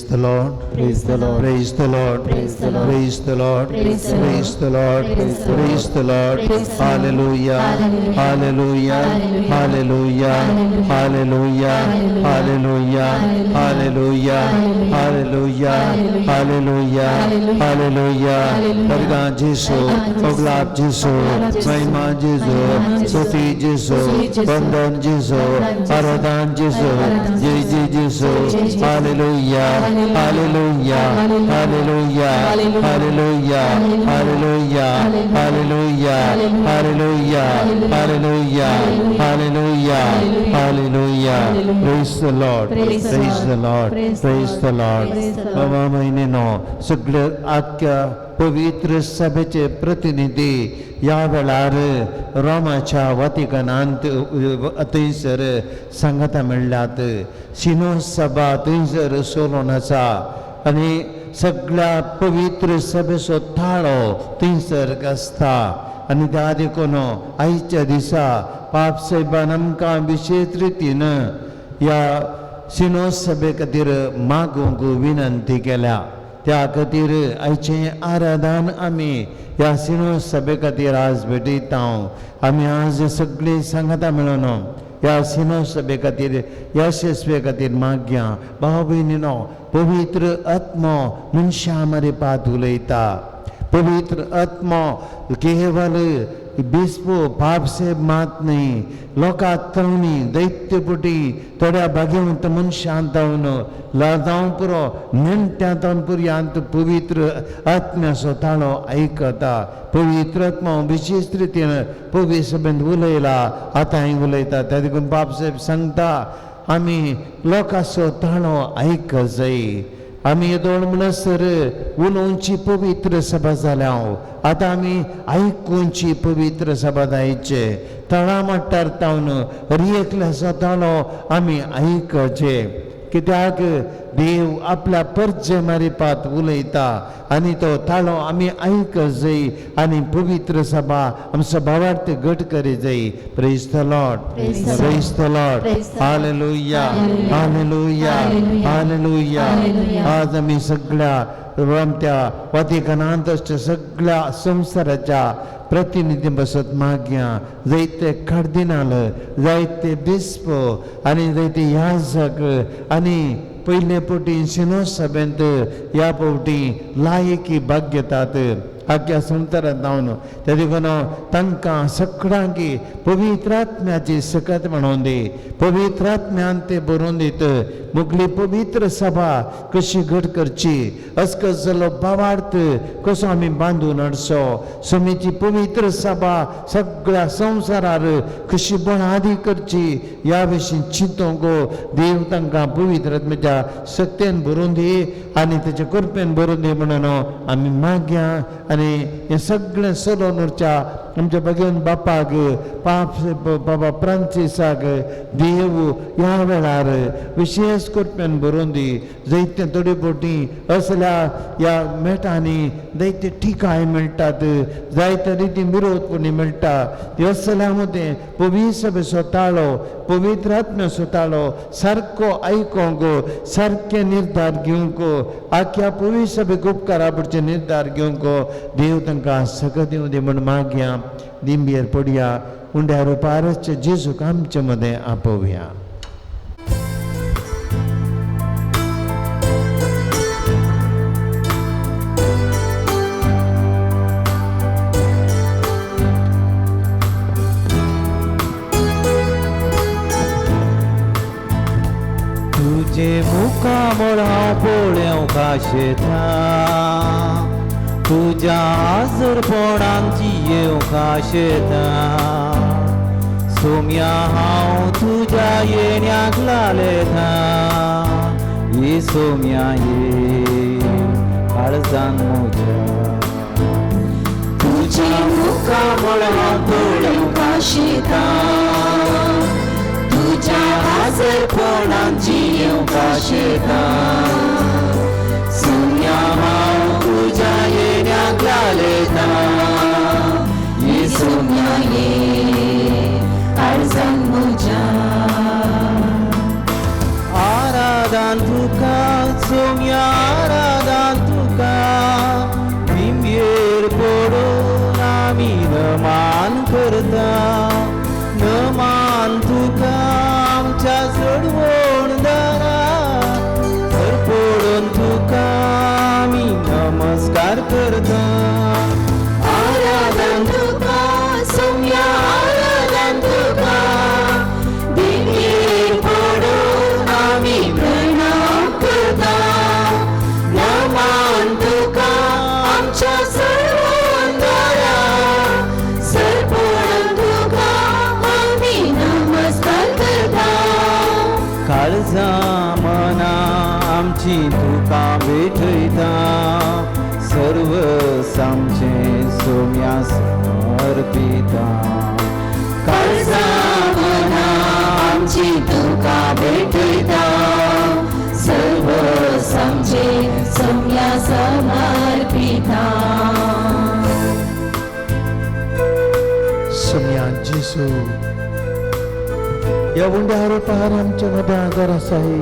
The Lord. Praise the Lord. Praise the Lord. Praise the Lord. Praise the Lord. Praise the Lord. Praise the Lord. Praise the Lord. Praise the Lord. Praise the Lord. Hallelujah. Hallelujah. Hallelujah. Hallelujah. Hallelujah. Hallelujah. Hallelujah. Hallelujah. Hallelujah. Hallelujah. Hallelujah. Hallelujah. Hallelujah. Hallelujah. Dargah Jesu, Oglab Jesu, Mahima Jesu, Suti Jesu, Bandhan Jesu, Aradhan Jesu, Jai Jai Jesu. Hallelujah. Hallelujah. Hallelujah. Hallelujah. Hallelujah. Hallelujah. Hallelujah. Hallelujah. Hallelujah. Hallelujah. Praise the Lord. Praise the Praise the Lord. Praise the Praise the Lord. Praise the Lord. बाबा भयणीनो सगळे आख्या पवित्र सभेचे प्रतिनिधी ह्या वेळार रोमाच्या वातिकनांत थंयसर सांगाता मेळ्ळ्यात. सिनो सभा थंयसर सोलोन आसा आनी सगळ्या पवित्र सभेचो थाळो थंयसर आसता. आनी त्या देखून आयच्या दिसा पाप साहेबान आमकां विशेश रितीन ह्या सिनो सभे खातीर मागूंक विनंती केल्या. त्या खातीर आयचें आराधन आमी ह्या सिनो सभे खातीर आज भेटयता. आमी आज सगळीं सांगाता मेळून ह्या सिनो सभे खातीर यशस्वी खातीर मागया. भाव भयणीनो, पवित्र आत्मो मनशां मरेपात उलयता. पवित्र आत्मो केवल बिस्पो पापसेब मात न्ही, लोकांक तवनी दैत्यपुटी थोड्या भाग्यवंत मनशान तावन लाजांव पुरो नेणट्यां तावन पुरयांत पवित्र आत्म्याचो ताळो आयकता. पवित्र आत्मो विशेश रितीन पवित्र सभेंत उलयला, आतांय उलयता. त्या देखून बापसाहेब सांगता आमी लोकांचो ताळो आयक जाय. आमी येदोळ म्हणसर उलोवची पवित्र सभा जाल्या, आतां आमी आयकुची पवित्र सभा जायचे. तळा मट्टार तावन हर एकल्याचो ताळो आमी आयकचे, कित्याक देव आपल्या परजे मारिपात उलयता आनी तो ताळो आमी आयक जाय आनी पवित्र सभा आमचो भावार्थ घट करी जाय. Praise the Lord. Praise the Lord. Praise the Lord. Praise the Lord. Hallelujah. Hallelujah. Hallelujah. Hallelujah. Hallelujah. Hallelujah. आज आमी सगळ्या त्या वातिकनांत सगळ्या संवसाराच्या प्रतिनिधी बसत मागया. जायते कार्दिनाल, जायते बिस्प आनी जायते याजक आनी पयले फावटी सिनो सभेंत ह्या फावटी लायकी भाग घेतात आख्या संवसारांत जावन. त्या देखून तांकां सगळ्यांक पवित्र आत्म्याची सकत म्हणून दी, पवित्र आत्म्यान ते बरोवन दीत. मुगली पवित्र सभा कशी घट करची, अस्कस जालो भावार्थ कसो आमी बांदून हाडचो, समेची पवित्र सभा सगळ्या संवसारार कशी बळादी करची ह्या विशीं चिंतूंक देव तांकां पवित्र आत्म्याच्या सक्तेन भरून दी आनी तेच्या कृपेन भरून दी म्हणून आमी मागया. आनी हें सगळें चलोवन उरच्या आमच्या भगवान बापाक, पाप बाबा फ्रांसिसाक देव ह्या वेळार विशेष कृपेन भरून दी. जायते थोडे फावटी असल्या ह्या मेटांनी जायते ठिकाय मेळटात, जायते रिती विरोध कोणी मेळटा. असल्या मदें पवित्र सभेचो ताळो, पवित्र आत्म्याचो ताळो सारको आयकोंक, सारके निर्धार घेवंक, आख्या पवित्र सभेक उपकारा पडचे निर्धार घेवंक देव तांकां सगळें दिवं दी म्हूण मागया. दिंबेर पडया, उंड्या रुपारच जेजूक आमचे मदें आपोवया. तुजे मुखामळ हांव पळोवंक आशेता, तुज्या आजरपणान जियेवंक आशेता. सोम्या हांव तुज्या येण्याक लालेता, ये सोम्या ये काळजान म्हज्या. तुजे मुखामळ हांव पळोवंक आशेता, तुज्या आजरपणान जियेवंक आशेता. सोम्या हांव तुज्या येण्याक लालेता, ये सोम्या ये काळजान म्हज्या. आराधन तुका सोम्या दिमगेर पडून आमी नमान करता, नमान तुका आमच्या चडवणदारा, सर पडून तुका आमी नमस्कार करता. आराधन तुका सोम्या, आराधन तुका, दिमगेर पडून आमी प्रणाम करता, नमान तुका आमच्या सर्वंदारा, सर पडून तुका आमी नमस्कार करता. काळजा मना आमची तुका भेटयता, सर्व आमचें सोम्या समर्पिता. काळजा मना आमची तुका भेटयता, सर्व आमचें सोम्या समर्पिता. सोम्या जेजू, ह्या उंड्या रुपार आमच्या मदें आदार आसाय.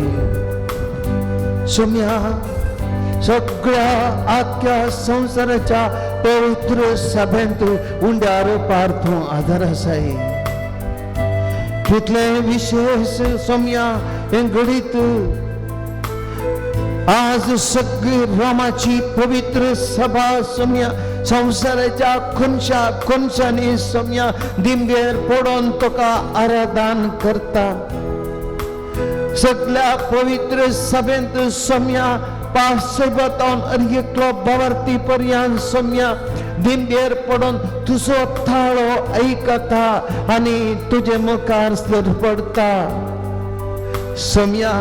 सोम्या, सगळ्या आख्या संवसाराच्या पवित्र सभेंत उंड्या रुपार तूं आदार आसाय. कितलें विशेश सोम्या हें घडीत आज सगळी रोमाची पवित्र सभा सोम्या संवसाराच्या कोनशा कोनशांनी सोम्या दिमगेर पडोन तुका आराधन करता. सगळ्या पवित्र सभेंत सोम्या पासबतावन एकलो बावर्ती पर्यान सोम्या दिमगेर पडोन तुजो थाळो आयकता आनी तुजे मुखार सर पडता. सोम्या,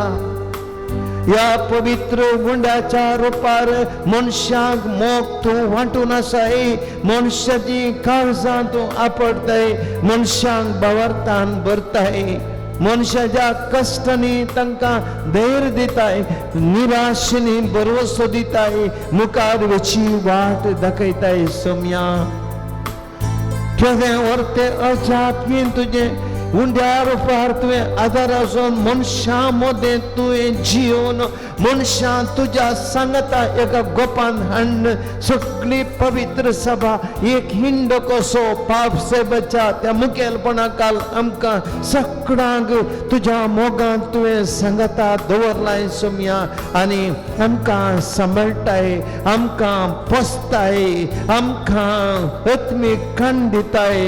ह्या पवित्र गुंड्याच्या रुपार मनशांक मोग तूं वांटून आसाय, मनशाची काळजां तूं आपडताय, मनशांक बावरतान भरताय, मनशाच्या कश्टांनी तांकां धैर्य दिताय, निराशेनी भरवसो दिताय, मुखार वची वाट दाखयताय. सोम्या, केदें व्हरतें अजाप तुजें उंड्या रुपार तुवें आदार आसून मनशां मदें तुवें जियोन मनशां तुज्या सांगता एका गोपान हाडून सगळी पवित्र सभा एक हिंड कसो पाप सेबाच्या त्या मुखेलपणा काल आमकां सगळ्यांक तुज्या मोगान तुवें सांगता दवरलाय. सोम्या, आनी आमकां सांबाळटाय, आमकां पोसताय, आमकां आत्मीक खाण दिताय,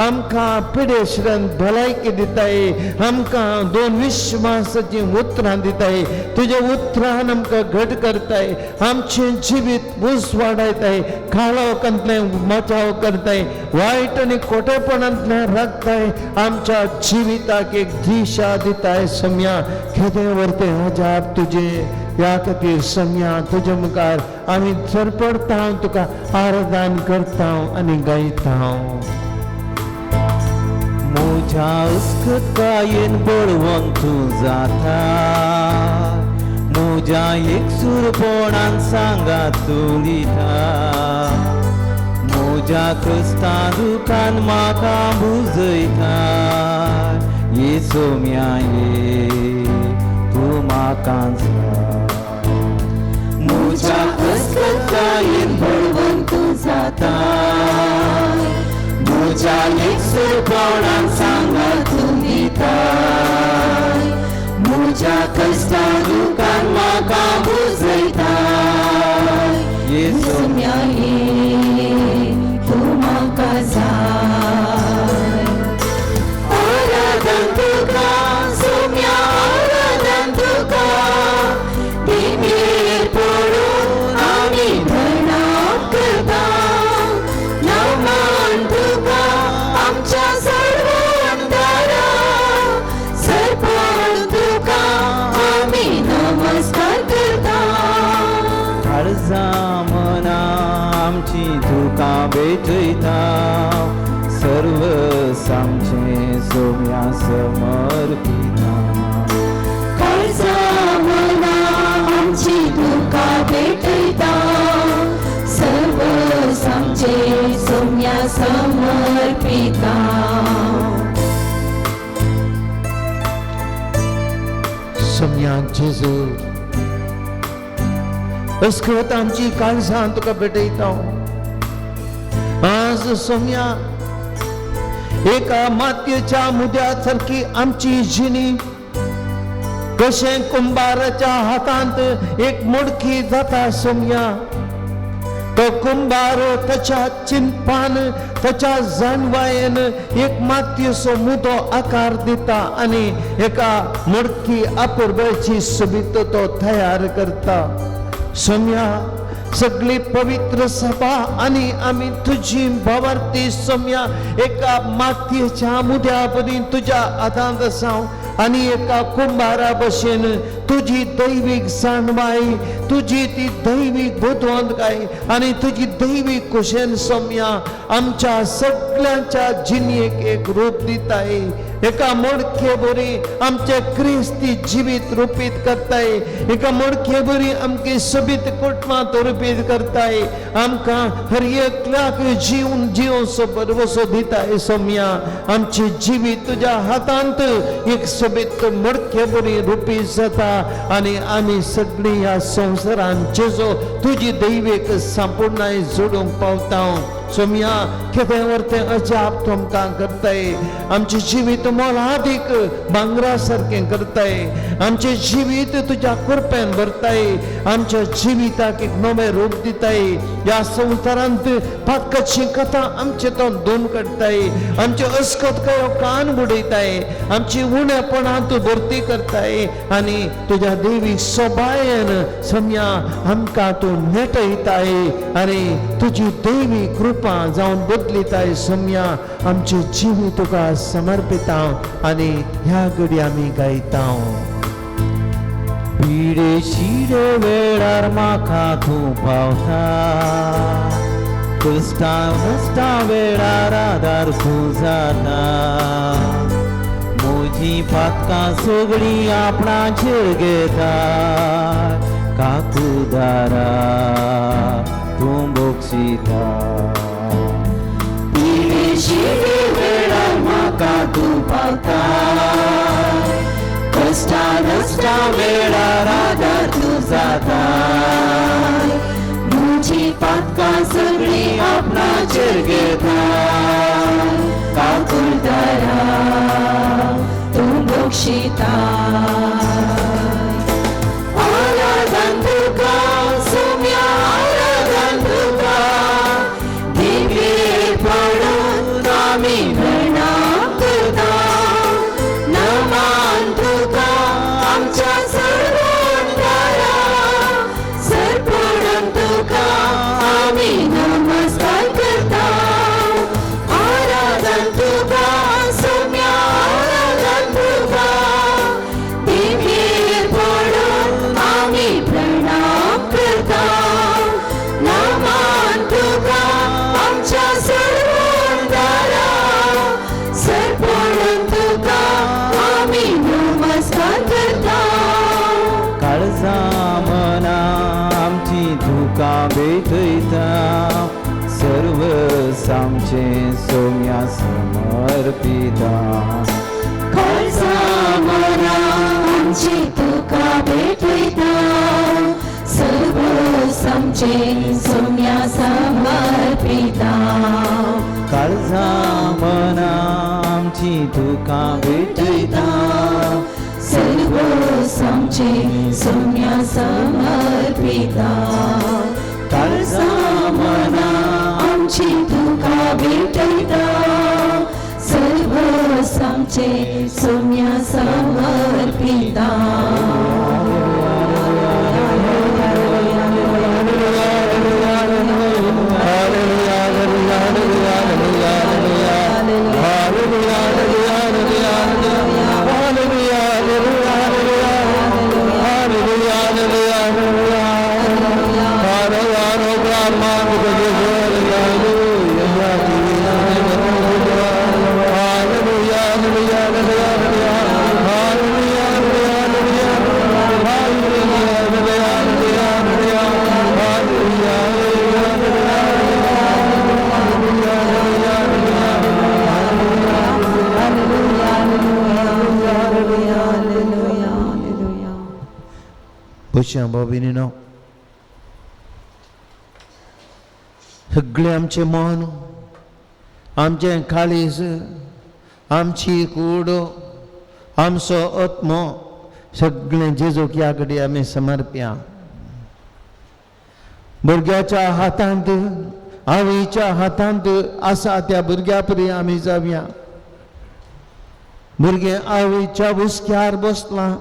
आमकां पिडेश्रन भलायकी दिताय, आमकां दोन विश्वासाचीं उतरां दिताय, तुज्या उतरान आमकां घट करताय, आमचें जिवीत उजवाडायताय, काळोखांतलें बचाव करताय, वायट आनी खोटेपणांतल्यान राखताय, आमच्या जिविताक एक दिशा दिताय. सोम्या, केदें व्हरतें अजाप तुजें, ह्या खातीर सोम्या तुज्या मुखार आमी सरपडता, तुका आराधन करता आनी गायता. म्हज्या अस्कतायेन बळवंत तूं जाता, म्हज्या एकसुरपणान सांगात तूं दिता, म्हज्या कश्टा दुखान म्हाका बुजयता. ये सोम्या ये तूं म्हाका जाय. म्हज्या अस्कतायेन बळवंत तूं जाता, म्हज्या एकसुरपणान सांगात तूं दिता, म्हज्या कश्टा दुखान म्हाका बुजयता. ये सोम्या ये तूं म्हाका जाय. आराधन तुका सोम्या, आराधन तुका, दिमगेर पडून आमी प्रणाम करता, नमान तुका आमच्या सर्वंदारा, सर पडून तुका आमी नमस्कार करता. काळजा मना आमची तुका भेटयता, सर्व आमचें सोम्या समर्पिता. काळजा मना आमची तुका भेटयता, सर्व आमचें सोम्या समर्पिता. सोम्या जेजू, अस्कत आमची काळजां तुका भेटयता. आज सोम्या एका मातयेच्या मुद्या सारकी आमची जिणी कशें कुंभाराच्या हातांत एक मोडकी जाता सोम्या, तो कुंभार ताच्या चिंतपान ताच्या जाणवायेन एक मातयेचो मुदो आकार दिता आनी एका मोडकी अपुरबायेची सोबीत तो तयार करता। सोम्या सगळी पवित्र सभा आनी आमी तुजी भावार्थी सोम्या एका मातयेच्या मुद्या परी तुज्या हातांत आसा आनी एका कुंभारा भशेन तुजी दैवीक जाणवाय, तुजी ती दैवीक बुदवंतकाय आनी तुजी दैवीक कुशेन सोम्या आमच्या सगळ्यांच्या जिणेक एक रूप दिताय। एका मोडके बरी आमचे क्रिस्ती जिवीत रुपीत करताय, एका मोडके बरी आमची सोबीत कुटुंबांत रुपीत करताय, आमकां हर एकल्याक जीवन जिवसो बरवसो दिताय। सोम्या आमचे जिवीत तुज्या हातांत एक सोबीत मोडके बरी रुपीत जाता आनी आमी सगळीं ह्या संवसारांत जेजो तुजी दैवीक संपूर्णाय जोडूंक पावता। सोम्या कितें वरतें अजाप तुमकां करताय, आमचें जिवीत मोलादीक भांगरा सारकें करताय, आमचें जिवीत तुज्या कृपेन भरताय, आमच्या जिविताक एक नवें रूप दिताय। ह्या संवसारांत पातकाची कथा आमचे तोंड दोन काडटाय, आमचे अस्कत कयो कान बुडयताय, आमची उणेपणां तूं भरती करताय आनी तुज्या देवीक सोबायेन सोम्या आमकां तूं नेटयताय आनी तुजी देवी कृपा जावन बदलिताय। सोम्या आमचे जिवीत तुका समर्पिता आनी ह्या घडी आमी गायता। पिडे शिडे वेळार म्हाका तूं पावता, कश्टा नश्टा वेळार आदार तूं जाता, म्हजी पातकां सगळीं आपणाचेर घेता, काकुदारा तूं बक्षिता। पिडे शिडे वेळार म्हाका तूं पावता, कश्टा नश्टा वेळार आदार तूं जाता, म्हजी पातकां सगळीं आपणाचेर घेता, काकुळदारा तूं बक्षिता। आराधन तुका सोम्या, आराधन तुका, दिव्ये पडून आमी प्रणाम करता, नमान तुका आमच्या सर्वोंतरा, सरपडून तुका आमी नमस्कार करता। आराधन तुका सोम्या, आराधन तुका, दिव्ये पडून आमी प्रणाम करता, नमान तुका आमच्या सर्वोंतरा, सरपडून तुका आमी नमस्कार करता। काळजा मना आमची दुकां भेटयता, सर्व आमचें सोम्या समर्पिता। काळजा मना आमची तुका भेटयता, सर्व आमचें सोम्या समर्पिता। काळजा मना आमची दुकां भेटयता, सर्व आमचें सोम्या समर्पिता। काळजा मना आमची तुका भेटयता, सर्व आमचें सोम्या समर्पिता। भोबिनीनो, सगळें आमचें मन आमचें काळीज, आमची कूड, आमचो आत्मो सगळें जेजूक ह्या घडये आमी समर्प्या. भुरग्याच्या हातांत, आवयच्या हातांत आसा त्या भुरग्या परी आमी जावया. भुरगें आवयच्या हुस्क्यार बसलां,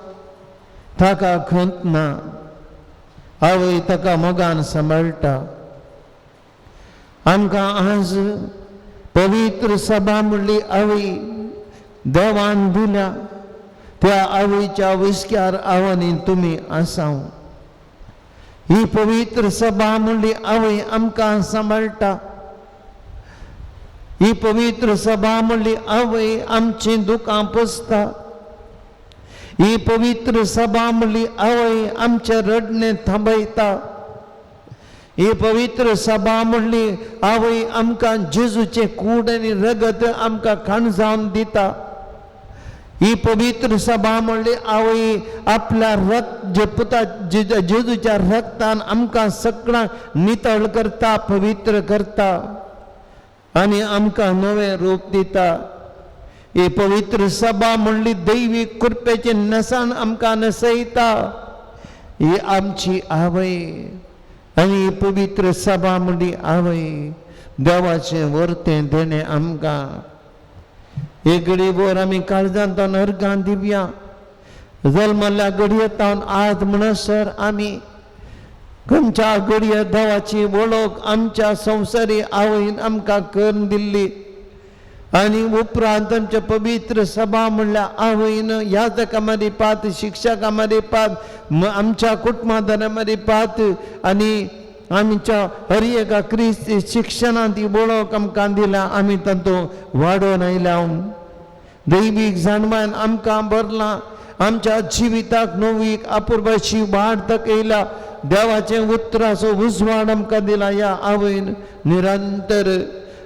ताका खंत ना, आवय ताका मोगान सांबाळटा. आमकां आज पवित्र सभा म्हणली आवय देवान दिल्या, त्या आवयच्या हुस्क्यार आवानी तुमी आसाव. ही पवित्र सभा म्हणली आवय आमकां सांबाळटा. ही पवित्र सभा म्हणली आवय आमचीं दुकां पुसता. ही पवित्र सभा म्हणली आवय आमचें रडणें थांबयता. ही पवित्र सभा म्हणली आवय आमकां जेजूचें कूड आनी रगत आमकां खाण जावन दिता. ही पवित्र सभा म्हणली आवय आपल्या रक्त जे पुता जेजूच्या रक्तान आमकां सगळ्यांक नितळ करता, पवित्र करता आनी आमकां नवें रूप दिता. ही पवित्र सभा म्हणली दैवी कृपेचें न्हेसण आमकां न्हेसयता. ही आमची आवय आनी ही पवित्र सभा म्हणली आवय देवाचें वर्तें देणें आमकां. एक घडी भर आमी काळजांत अर्गां दिवया. जल्मल्ल्या घडये तावन आज म्हणसर आमी खंयच्या घडये देवाची वळख आमच्या संवसारी आवयन आमकां करून दिल्ली आनी उपरांत आमच्या पवित्र सभा म्हणल्यार आवयन याजकां मदीं, शिक्षकां मदीं, आमच्या कुटुंबादारां मदीं आनी आमच्या हर एका क्रिस्ती शिक्षणांत ती वळख आमकां दिल्या. आमी तातूंत वाडोवन आयल्या. दैवीक जाणवायन आमकां भरलां. आमच्या जिविताक नवी अपुरबायची वाट दाखयल्या. देवाचें उतराचो उजवाड आमकां दिला ह्या आवयन निरंतर.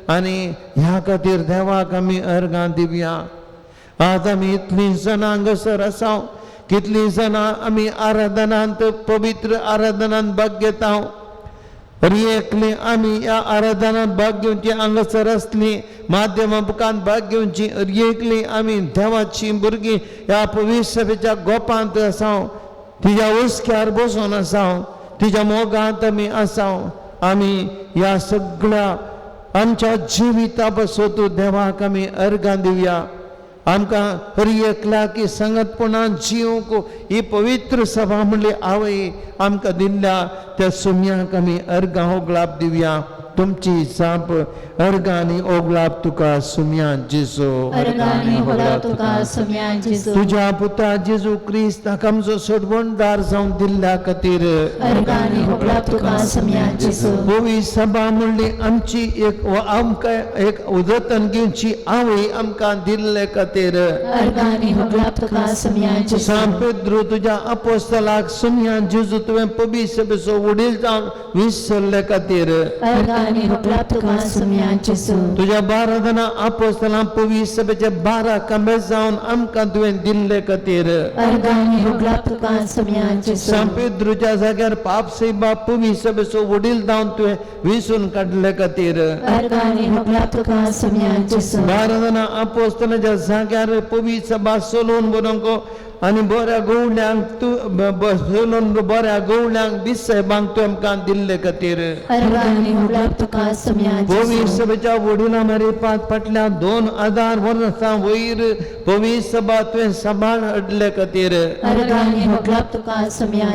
आनी ह्या खातीर देवाक आमी अर्गां दिवया. आज आमी इतलीं जाणां हांगासर आसा, कितलीं जाणां आमी आराधनांत, पवित्र आराधनांत भाग घेता. एकली आमी ह्या आराधनांत भाग घेवची हांगासर आसली, माध्यमा मुखान भाग घेवची. एकली आमी देवाची भुरगीं ह्या पवित्र सभेच्या गोपांत आसा, तिज्या हुस्क्यार बसून आसा, तिज्या मोगांत आमी आसा. आमी ह्या सगळ्या आमच्या जिविता पासून देवाक आमी अर्गां दिवया. आमकां हर एकल्याक संगतपणान जिवंक ही पवित्र सभा म्हणली आवय आमकां दिल्ल्या त्या सुम्याक आमी अर्गां ओगलाप दिवया. तुमची जाप अर्गां आनी ओगलाप तुका सुम्या जेजू. तुज्या पुता जेजू क्रिस्त हाका आमचो सोडवणदार जावन दिल्ल्या खातीर पवित्र सभा म्हणली आमची एक आमकां एक उदतन घेवची आवय आमकां दिल्ले खातीर. सांत पेद्रू तुज्या अपोस्तलाक सुम्या जेजू तुवें पवित्र सभेचो वडील जावन विसरले खातीर. तुज्या 12 जाणां अपोस्तलां पवित्र सभेचे 12 खांबे जावन आमकां तुवें दिल्ले खातीर. सांत पेद्रूच्या जाग्यार पाप सेबा पवित्र सभेचो वडील जावन तुवें विसून काडले खातीर. 12 जाणां अपोस्तलाच्या जाग्यार पवित्र सभा सोलून बरोवंक आनी बऱ्या गवळ्यांक तूं सोलून बऱ्या गवळ्यांक बिसायबांक तूं आमकां दिल्ले खातीर. पवित्र सभेच्या वडिलां मरे फाटल्या 2000 वर्सां वयर पवित्र सभा तुवें सांबाळ हाडले खातीर.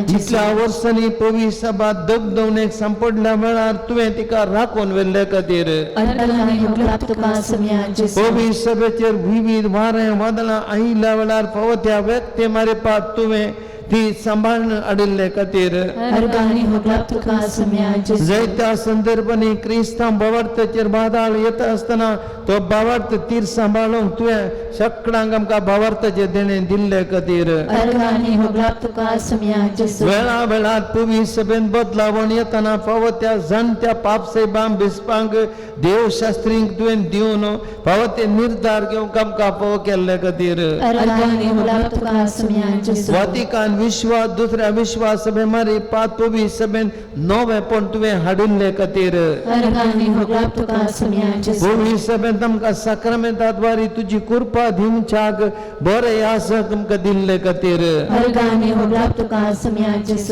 इतल्या वर्सांनी पवित्र सभा दगदवणेक सांपडल्या वेळार तुवें तिका राखून व्हेल्ले खातीर. पवित्र सभेचेर विविध वारें वादळां आयिल्ल्या वेळार फावो त्या व्यक्ती मारे पात तुवें ती सांबाळून हाडिल्ले खातीर. जायत्या संदर्भांनी क्रिस्तांव भावार्थाचेर वादळ येता आसतना तो भावार्थ तीर सांबाळूंक तुवें सगळ्यांक आमकां भावार्थाचें देणें दिल्ले खातीर. वेळा वेळार पवित्र सभेन बदलावण येतना फावो त्या जाणत्या पापसाहेबांक बिस्पांक देवशास्त्रींक तुवें दिवन फावो ते निर्धार घेवंक आमकां फावो केल्ले खातीर. वातिकान भारतान विश्वास दुसऱ्या विश्वास सभे मारी पात पवी सभेन नवेपण तुवें हाडिल्ले खातीर। पवी सभेन आमकां साक्रामेंता द्वारे तुजी कृपा दिवच्याक बरें यासक आमकां दिल्ले खातीर।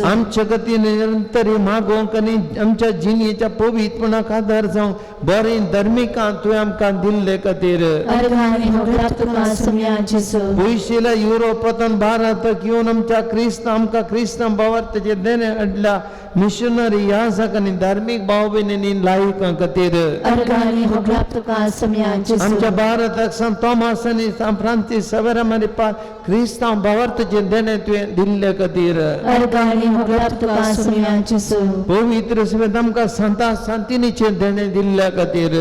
आमच्या खातीर निरंतर मागोवंक आनी आमच्या जिणेच्या पवित्रपणाक आदार जावंक बरें धर्मिकां तुवें आमकां दिल्ले खातीर। पयशिल्या युरोपांतल्यान भारताक येवन आमच्या क्रिस्तांव आमकां क्रिस्तांव भावार्थाचें देणें हाडल्या मिशनरी याजक आनी धार्मीक भाव भयणींनी लायकां खातीर। आमच्या भारताक सांत तोमास आनी सांत फ्रांसीस सवेरा मारी क्रिस्तांव भावार्थाचें देणें तुवें दिल्ले खातीर। पवित्र सभेंत आमकां सांता सांतिनीचें देणें दिल्ले खातीर।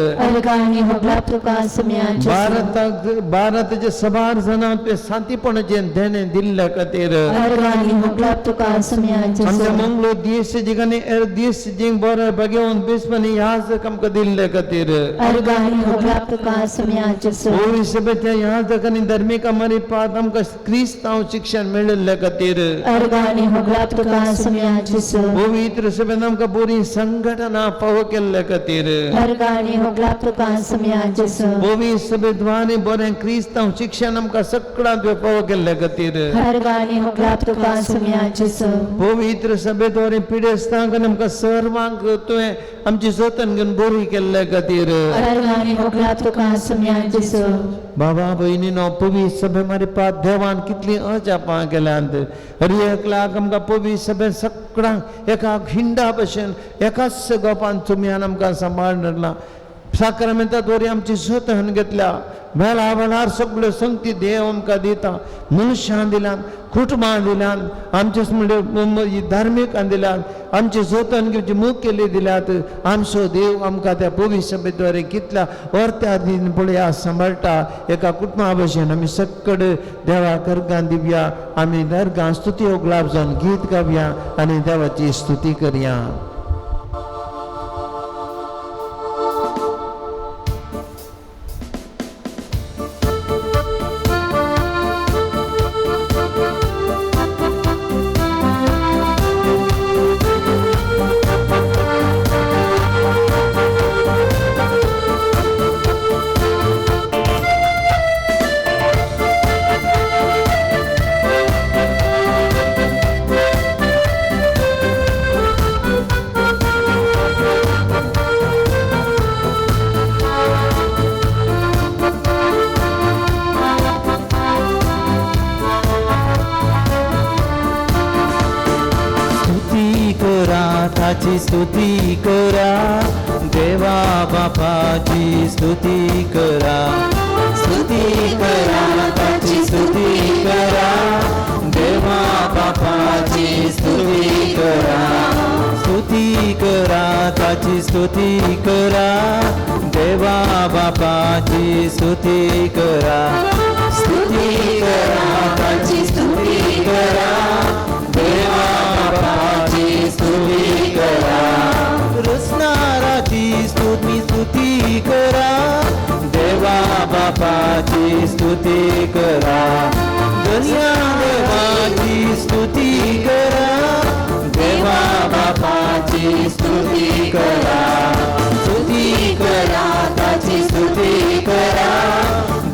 भारताक भारताचे सबार जाणां तुवें शांतीपणाचें देणें दिल्ले खातीर। आमच्या मंगळूर देश जिगांनी देश जिंग बरें बगेवन बेसपणी याजक आमकां दिल्ले खातीर। पवित्र सभेच्या याजक आनी धर्मिकां मारी पात आमकां क्रिस्तांव शिक्षण मेळिल्ले खातीर। पवित्र सभेन आमकां बरी संघटना फावो केल्ले खातीर। पवित्र सभेद्वारे बरें क्रिस्तांव शिक्षण आमकां सगळ्यांत फावो केल्ले खातीर। पवित्र सभेद्वारे पिडेस्तांक आनी आमकां सर्वांक तुवें आमची जतन घेवन बरी केल्ले खातीर। बाबा भयणीनो पवित्र सभे मारी पात देवान कितली अजापां केल्यांत। हर एक लाख आमकां पवित्र सभेन सगळ्यांक एका हिंडा भशेन एकाच गोपान तुमयान आमकां सांबाळला। साक्रामेंता द्वारे आमची जतन घेतल्या वेळा वेळार सगळ्यो संगती देव आमकां दिता। मनशां दिल्यान कुटुंबां दिल्यान आमचे म्हणजे धार्मिकां दिल्यान आमचे जतन घेवची मुखेली दिल्यात। आमचो देव आमकां त्या पवित्र सभेद्वारे कितल्या अर्त्या दिन पळया सांबाळटा। एका कुटुंबा भशेन आमी सगळे देवाक अर्गां दिवया। आमी दर्गां स्तुती उगलाप जावन गीत गावया आनी देवाची स्तुती करया। स्तुती करा देवा बापाची स्तुती करा। स्तुती करा ताची स्तुती करा देवा बापाची स्तुती करा। स्तुती करा ताची स्तुती करा देवा बापाची स्तुती करा। स्तुती करा ताची स्तुती करा देवा बापाची स्तुती करा। रुसनाराची स्तुती स्तुती करा देवा बापाची स्तुती करा। दुनिया देवाची स्तुती करा देवा बापाची स्तुती करा। स्तुती करा ताची स्तुती करा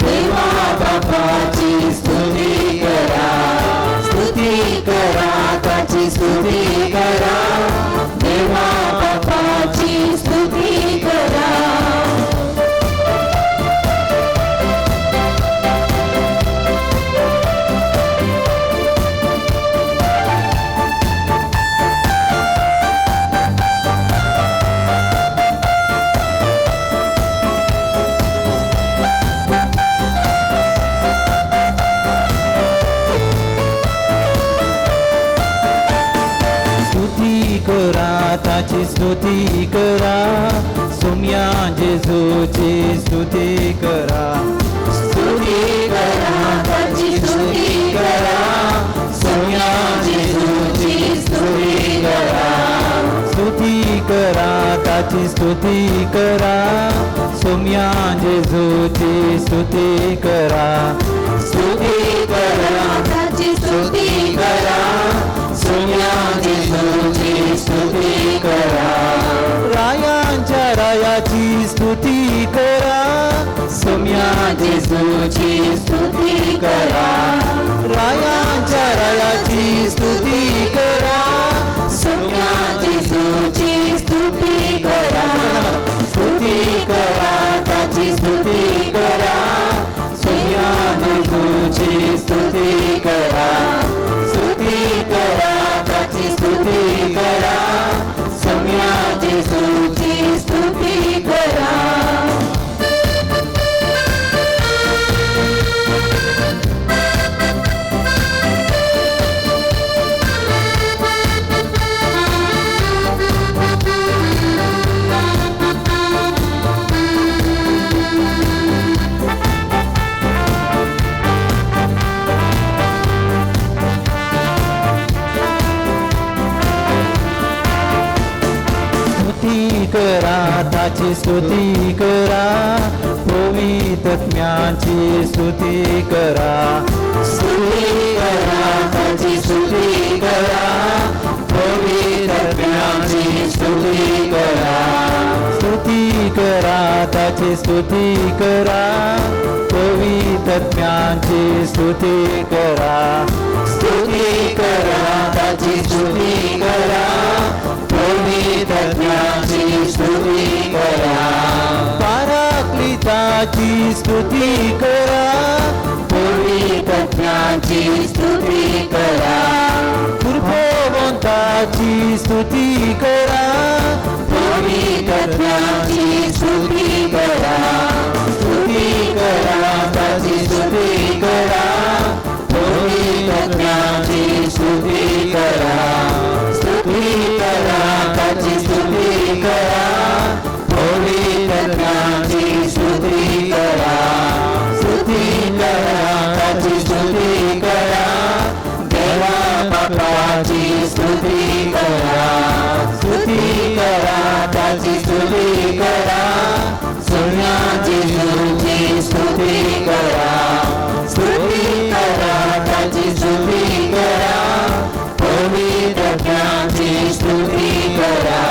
देवा बापाची स्तुती करा। स्तुती करा ताची स्तुती करा देवा बापाची स्तुती करा। ताची स्तुती करा सोम्या जेजूची स्तुती करा। स्तुती करा ताची स्तुती करा सोम्या जेजूची स्तुती करा। स्तुती करा ताची स्तुती करा सोम्या जेजूची स्तुती करा। स्तुती करा ताची स्तुती करा, सुम्या जेजूची स्तुती करा. रायांच्या रायाची स्तुती करा, सुम्या जेजूची स्तुती करा. रायांच्या रायाची स्तुती करा, सुम्या जेजूची स्तुती करा. स्तुती करा ताची स्तुती करा, सुम्या जेजूची स्तुती करा. स्तुती करा ताची स्तुती करा, सुम्या जेजूची स्तुती करा. स्तुती करा ताची स्तुती करा, पवित्रत्म्याची स्तुती करा. स्तुती करा ताची स्तुती करा, पवित्रत्म्याची स्तुती करा. स्तुती करा ताची स्तुती करा, पवित्रत्म्याची स्तुती करा. स्तुती करा ताची स्तुती करा, पवित्रत्म्याची स्तुती करा. पाराक्लिताची स्तुती करा, पवित्रत्म्याची स्तुती करा. कृपावंताची स्तुती करा, पवित्रत्म्याची स्तुती करा. स्तुती करा ताची स्तुती करा, पवित्रत्म्याची स्तुती करा. स्तुती करा ताची स्तुती करा, पवित्रत्म्याची स्तुती करा. स्तुती करा ताची स्तुती करा, देवा बापाची स्तुती करा. स्तुती करा ताची स्तुती करा, सुम्या जेजूची स्तुती करा. स्तुती करा ताची स्तुती करा, पवित्रत्म्याची स्तुती करा.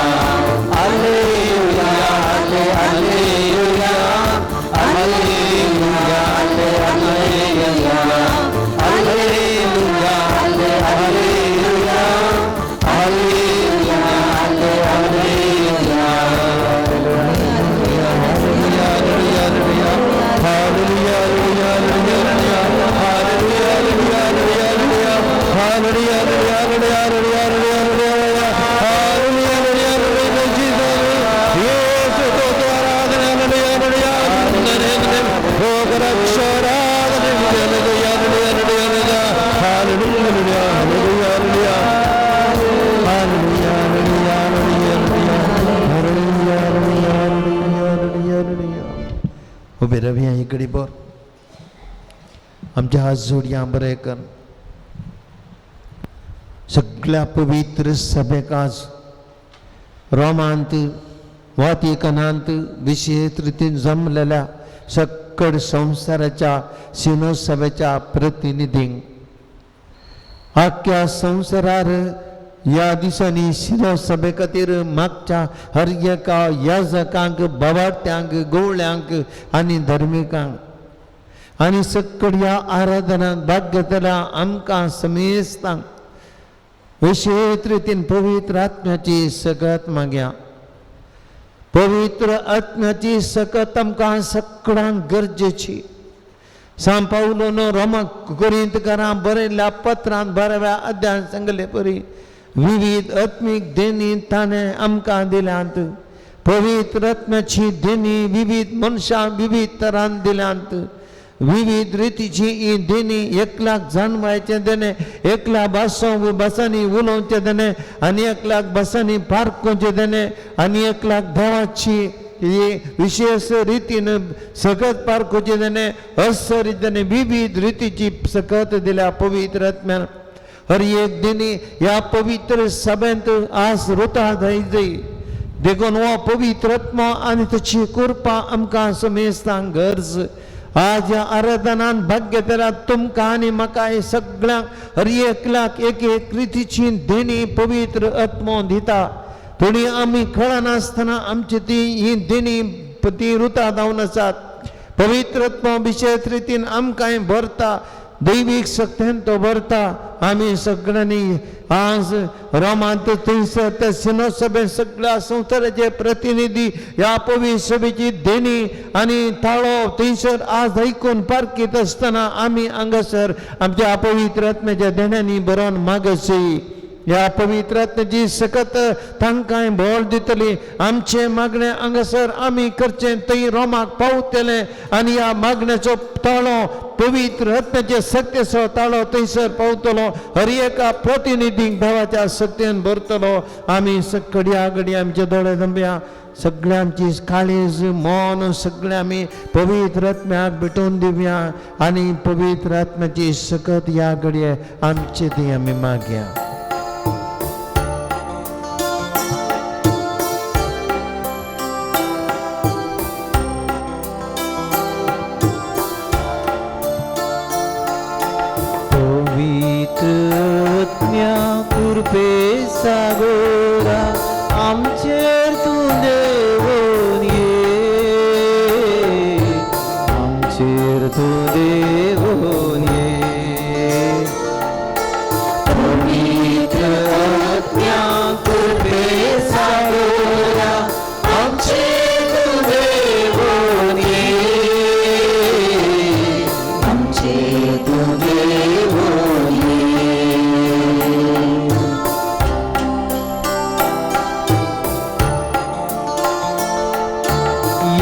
Alleluia, alleluia, alleluia, alleluia, alleluia, alleluia, alleluia, alleluia. उबे रवया इकडे बर आमच्या हात जोडया बरें कर. सगळ्या पवित्र सभेक आज रोमांत वातिकनांत विशेष रितीन जमलेल्या सक्कड संवसाराच्या सिनोसभेच्या प्रतिनिधींक आख्या संवसारार ह्या दिसांनी सिनोसभे खातीर मागच्या हर एका याजकांक, बाबाट्यांक, गोवळ्यांक आनी धर्मिकांक आनी सक्कड ह्या आराधनांत भाग घेतल्या आमकां समेस्तांक विशेष रितीन पवित्र आत्म्याची सकत मागया. पवित्र आत्म्याची सकत आमकां सगळ्यांक गरजेची. सांव पावलोन रोमा कोरिंतकारां बरयल्ल्या पत्रांत 12व्या अध्यायान सांगले परी विविध आत्मीक देणी ताणें आमकां दिल्यांत. पवित्र आत्म्याची देणी विविध मनशां विविध तरान दिल्यांत. विविध रितीची ही देणी 1 लाख जाणवायचें देणें, 1 लाख भासो भासांनी उलोवचें देणें आनी 1 लाख भासांनी पारखुचें देणें आनी 1 लाख देवाची ही विशेष रितीन सकत पारखुचें देणें, अस रितीन विविध रितीची सकत दिल्या पवित्र आत्म्यान. हर एक देणी ह्या पवित्र सभेंत आज रुता जाय. देखून हो पवित्र आत्मा आनी ताची कृपा आमकां समेस्तांक गरज. आज ह्या आराधनान भाग घेतल्या तुमकां आनी म्हाका हे सगळ्यांक हर एकल्याक एक एक रितीची देणी पवित्र आत्मो दिता. थोडी आमी कळनासतना आमची ती ही देणी ती रुता जावन आसात. पवित्र आत्मो विशेष रितीन आमकांय भरता, दैवीक शक्तेन तो भरता. आमी सगळ्यांनी आज रोमांत थंयसर त्या सिनो सभेन सगळ्या संवसाराचे प्रतिनिधी ह्या पवित्र सभेची देणी आनी ताळो थंयसर आज आयकून पारखीत आसतना आमी हांगासर आमच्या पवित्र आत्म्याच्या देण्यांनी बरोवन मागची. ह्या पवित्र आत्म्याची सकत तांकांय बळ दितली. आमचें मागणें हांगासर आमी करचें थंय रोमाक पावतलें आनी ह्या मागण्याचो ताळो पवित्र आत्म्याचे शक्तेचो ताळो थंयसर पावतलो. हर एका प्रतिनिधीक देवाच्या शक्तेन भरतलो. आमी घडया घडये आमचे दोळे दंबया, सगळ्या आमची काळीज मन सगळें आमी पवित्र आत्म्याक भेटोवन दिवया आनी पवित्र आत्म्याची सकत ह्या घडये आमचे ती आमी मागया. सागोरा आमचेर तूं देवून ये, आमचेर तूं देवून ये. पवित्र आत्म्या कृपे सागोरा आमचेर तूं देवून ये, आमचेर तूं देवून ये.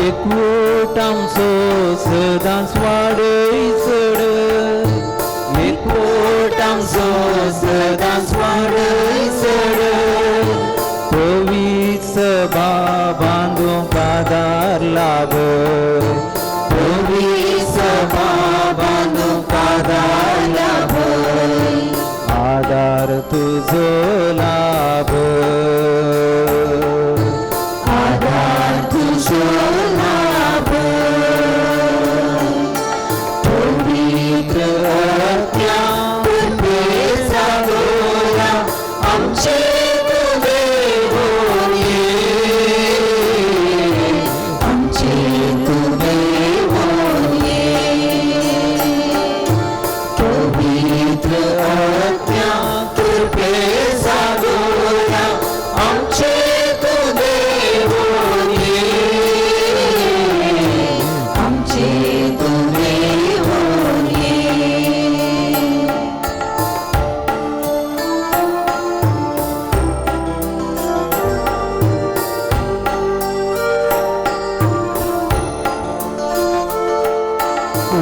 एकवट आमचो सदांच वाडय चड, एकवट आमचो सदांच वाडय चड. पवित्र सभा बांदूंक आदार लाभय, पवित्र सभा बांदूंक आदार लाभय, आदार तुजो लाभय, आदार तुजो लाभय. पवित्र आत्म्या कृपे सागोरा आमचेर तूं देवून ये, आमचेर तूं देवून ये. पवित्र आत्म्या कृपे सागोरा आमचेर तूं देवून ये, आमचेर तूं देवून ये.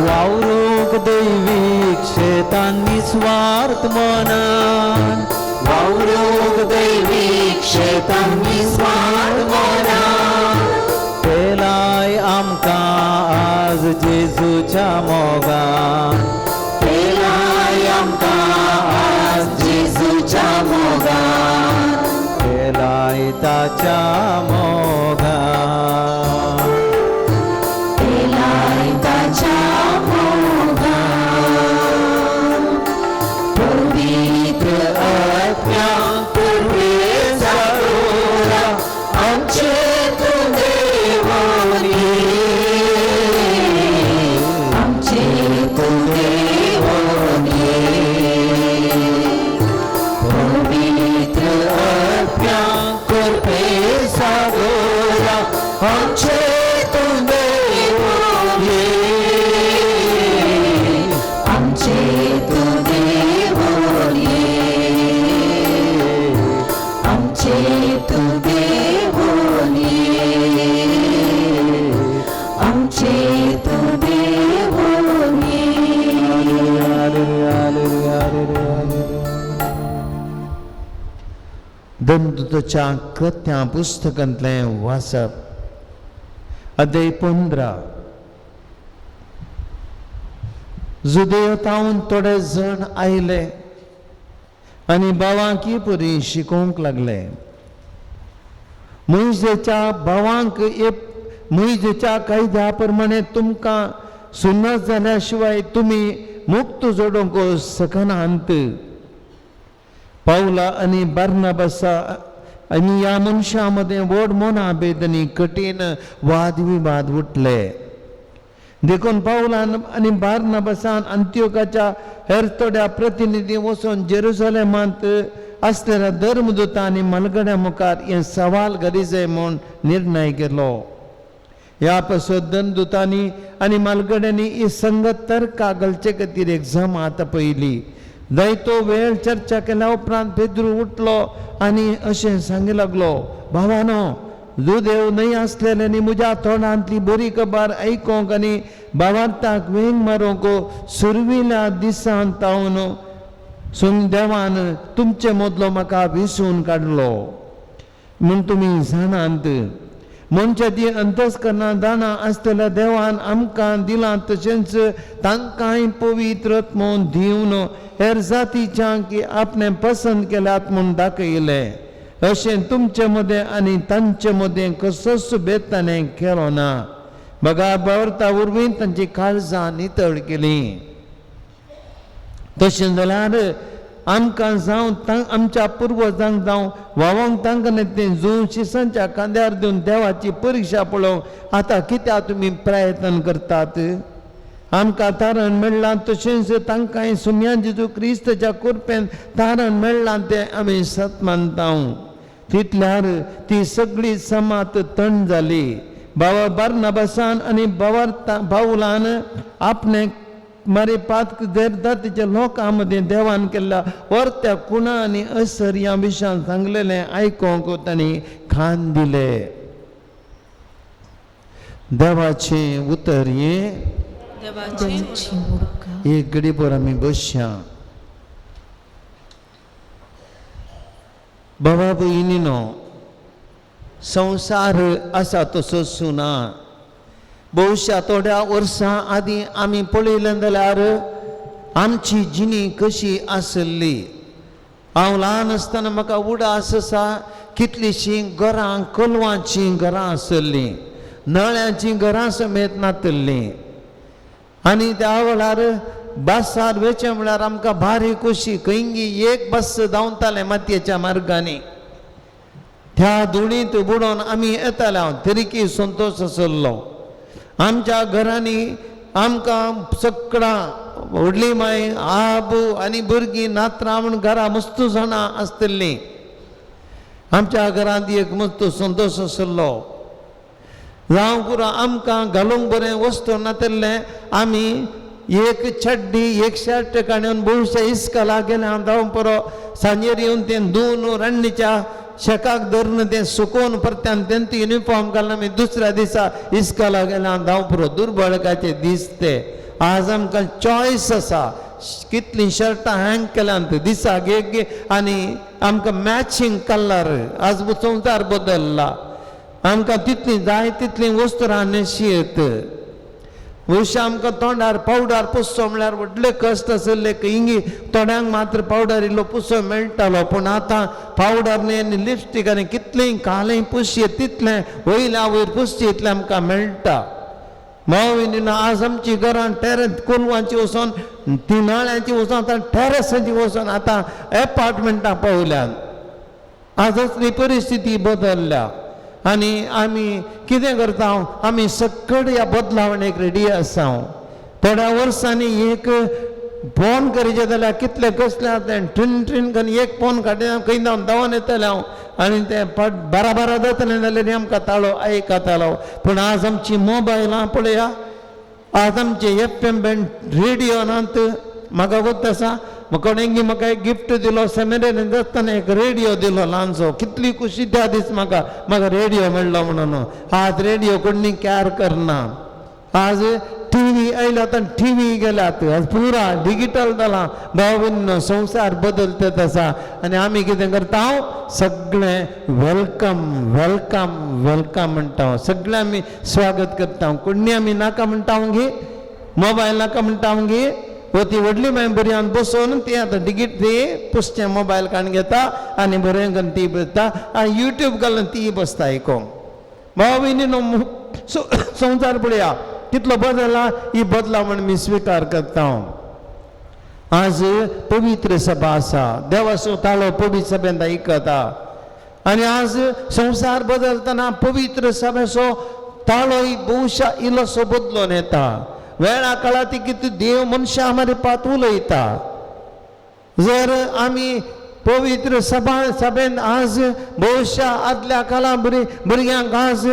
वावरूंक दैवीक शेतान निस्वार्थ मनान, वावरूंक दैवीक शेतान निस्वार्थ मनान. पेलाय आमकां आज जेजूच्या मोगान, पेलाय आमकां आज जेजूच्या मोगान, पेलाय ताच्या मोगान, पेलाय ताच्या मोगान. पवित्र आत्म्या कृपे सागोरा आमचेर तूं देवून ये, आमचेर तूं देवून ये. पवित्र आत्म्या कृपे सागोरा आमचेर तूं देवून ये, आमचेर तूं देवून ये, आमचेर तूं देवून ये, आमचेर तूं देवून ये. दंतुच्या कृत्यां पुस्तकांतलें वाचप अध्याय 15. जुदेवतावन थोडे जण आयले आनी भावांक पुरी शिकोवंक लागले. मोयजेच्या भावांक मोयजेच्या कायद्या प्रमाणे तुमकां सुन्नत जाल्या शिवाय तुमी मुक्त जोडूंक शकनात. पावला आनी बार्नाबासा आनी ह्या मनशां मदें व्हड मनाभेद आनी कठीण वादविवाद उठले. देखून पावलान आनी बार्नाबासान अंत्योकाच्या हेर थोड्या प्रतिनिधी वचून जेरुसलेमांत आसलेल्या धर्मदूता आनी म्हालगड्या मुखार हें सवाल घाली म्हूण निर्णय केलो. ह्या पासत धर्मदूतांनी आनी म्हालगड्यांनी ही संगत तर्का घालचे खातीर एक जमात पयली. जायतो वेळ चर्चा केल्या उपरांत पेद्रू उठलो आनी अशें सांगी लागलो, भावानो, जुदेव न्हय आसलेल्यांनी म्हज्या तोंडांतली बरी खबर आयकोंक आनी भावार्थाक वेंग मारूंक सुरविल्या दिसान तावन सून देवान तुमचे मदलो म्हाका विसून काडलो म्हूण तुमी जाणात. मनशाची अंतस्करणां जाणा आसतल्या देवान आमकां दिलां तशेंच तांकांय पवित्र म्हूण दिवन हेर जातीच्यांक आपणें पसंत केल्यात म्हूण दाखयलें. अशें तुमचे मदें आनी तांचे मदें कसोच भेद ताणें केलो ना. बगा बावरता वरवीं तांची काळजां नितळ केलीं. तशें जाल्यार आमकां जावं आमच्या पुर्वजांक जावं वावंक तांकां तें जून शिसांच्या खांद्यार दिवन देवाची परिक्षा पळोवंक आतां कित्याक तुमी प्रयत्न करतात? आमकां तारण मेळ्ळां तशेंच तांकांय सुम्या जेजू क्रिस्ताच्या कृपेन तारण मेळ्ळां तें आमी सत मानता. तितल्यार ती सगळी समात थंड जाली. बाबा बार्नाबासान आनी बाबा बावलान आपणें मारे पात जातीच्या लोकां मदें देवान केल्ल्या वर्त्या कुणा आनी असर ह्या विशयान सांगलेलें आयकोंक तांणी खान दिले. देवाचें उतर हें. एक घडीभर आमी बसया. बाबा भयणीनो, संवसार आसा तसोच ना. बहुशा थोड्या वर्सां आदीं आमी पळयलें जाल्यार आमची जिणी कशी आसली. हांव ल्हान आसतना म्हाका उडास आसा कितलींशीं घरां कोलवाचीं घरां आसलीं, नळ्यांचीं घरां समेत नातल्लीं. आनी त्या वेळार बसार वेचें म्हळ्यार आमकां भारी खोशी. खंयगी एक बस धांवतालें मातयेच्या मार्गांनी, त्या धुळींत बुडोवन आमी येताले. हांव तरीकी संतोश आसलो. आमच्या घरांनी आमकां सगळां व्हडली माय आबू आनी भुरगीं नातरां म्हूण घरा मस्त जाणां आसतलीं. आमच्या घरांत एक मस्त संतोश आसलो. जावं पुरो आमकां घालूंक बरें वस्तू नातिल्लें आमी एक चड्डी एक शर्ट काडून भोवशा इस्कला गेलें. हांव जावं पुरो सांजेर येवन तें धुवन रांडणीच्या शेकाक धरून तें सुकोवन परत्यान तेंच युनिफॉर्म घालून आमी दुसऱ्या दिसा इस्कला गेलें. हांव धांव पुरो दुर्बळकाचे दीस ते. आज आमकां चॉयस आसा, कितलीं शर्टां हँग केल्यांत दिसाक एक आनी आमकां मॅचींग कलर. आज संवसार बदल्ला, आमकां तितलीं जाय तितलीं वस्त्रां न्हेसयेत. वयशे आमकां तोंडार पावडर पुसचो म्हळ्यार व्हडले कश्ट आशिल्ले. खंयी थोड्यांक मात्र पावडर इल्लो पुसो मेळटालो, पूण आतां पावडर न्ही आनी लिपस्टीक आनी कितलीं कालें पुसयेत तितलें वयल्या वयर पुसची इतलें आमकां मेळटा. मावयनी आज आमची घरां टेरस कोलवांची वचोन ती नळ्यांची वचोन आतां टेरसांची वचोन आतां एपार्टमेंटां पावल्यात. आज असली परिस्थिती बदल्ल्या आनी आमी कितें करता, आमी सकड ह्या बदलावणेक रेडी आसा. थोड्या वर्सांनी एक फोन करीचे जाल्यार कितले कसले आतां ट्रिन ट्रिन करून एक फोन काडटा खंय धांवन धांवन येतलें हांव आनी तें बारा बारा जातलें जाल्यार आमकां ताळो आयकतालो. पूण आज आमची मोबायलां पळया, आज आमचे एफ एम बँड रेडियो नात. म्हाका गोत आसा कोणेंगी म्हाका एक गिफ्ट दिलो सेमिनरीन आसतना एक रेडियो दिलो ल्हानसो. कितली खुशी त्या दीस म्हाका म्हाका रेडियो मेळ्ळो म्हणून. आज रेडियो कोणी कॅर करना. आज टी व्ही आयल्या आतां टी व्ही गेल्यात, आज पुरा डिजिटल जालां. भाव भयणीनो संवसार बदलतच आसा आनी आमी कितें करता, सगळें welcome welcome welcome म्हणटा, सगळें आमी स्वागत करता. कोणी आमी नाका म्हणटा गे, मोबायल नाका म्हणटा गे. वो ती व्हडली मागीर बरी बसोवन ती आतां डिगीट ती पुसचें मोबायल काडून घेता आनी बरें करून ती बसता आनी युट्यूब घालून ती बसता आयकोंक. भाव भयणीनो संवसार पळया, कितलो बदला ही बदला म्हण मी स्विकार करता. आज पवित्र सभा आसा, देवाचो ताळो पवित्र सभेंत आयकता आनी आज संवसार बदलतना पवित्र सभेचो ताळोय बहुशा इल्लोसो बदलून येता. वेळा काळा ती कितें देव मनशां मारिपात उलयता. जर आमी पवित्र सभा सभेन आज बहुशा आदल्या काळा भुरग्यांक आज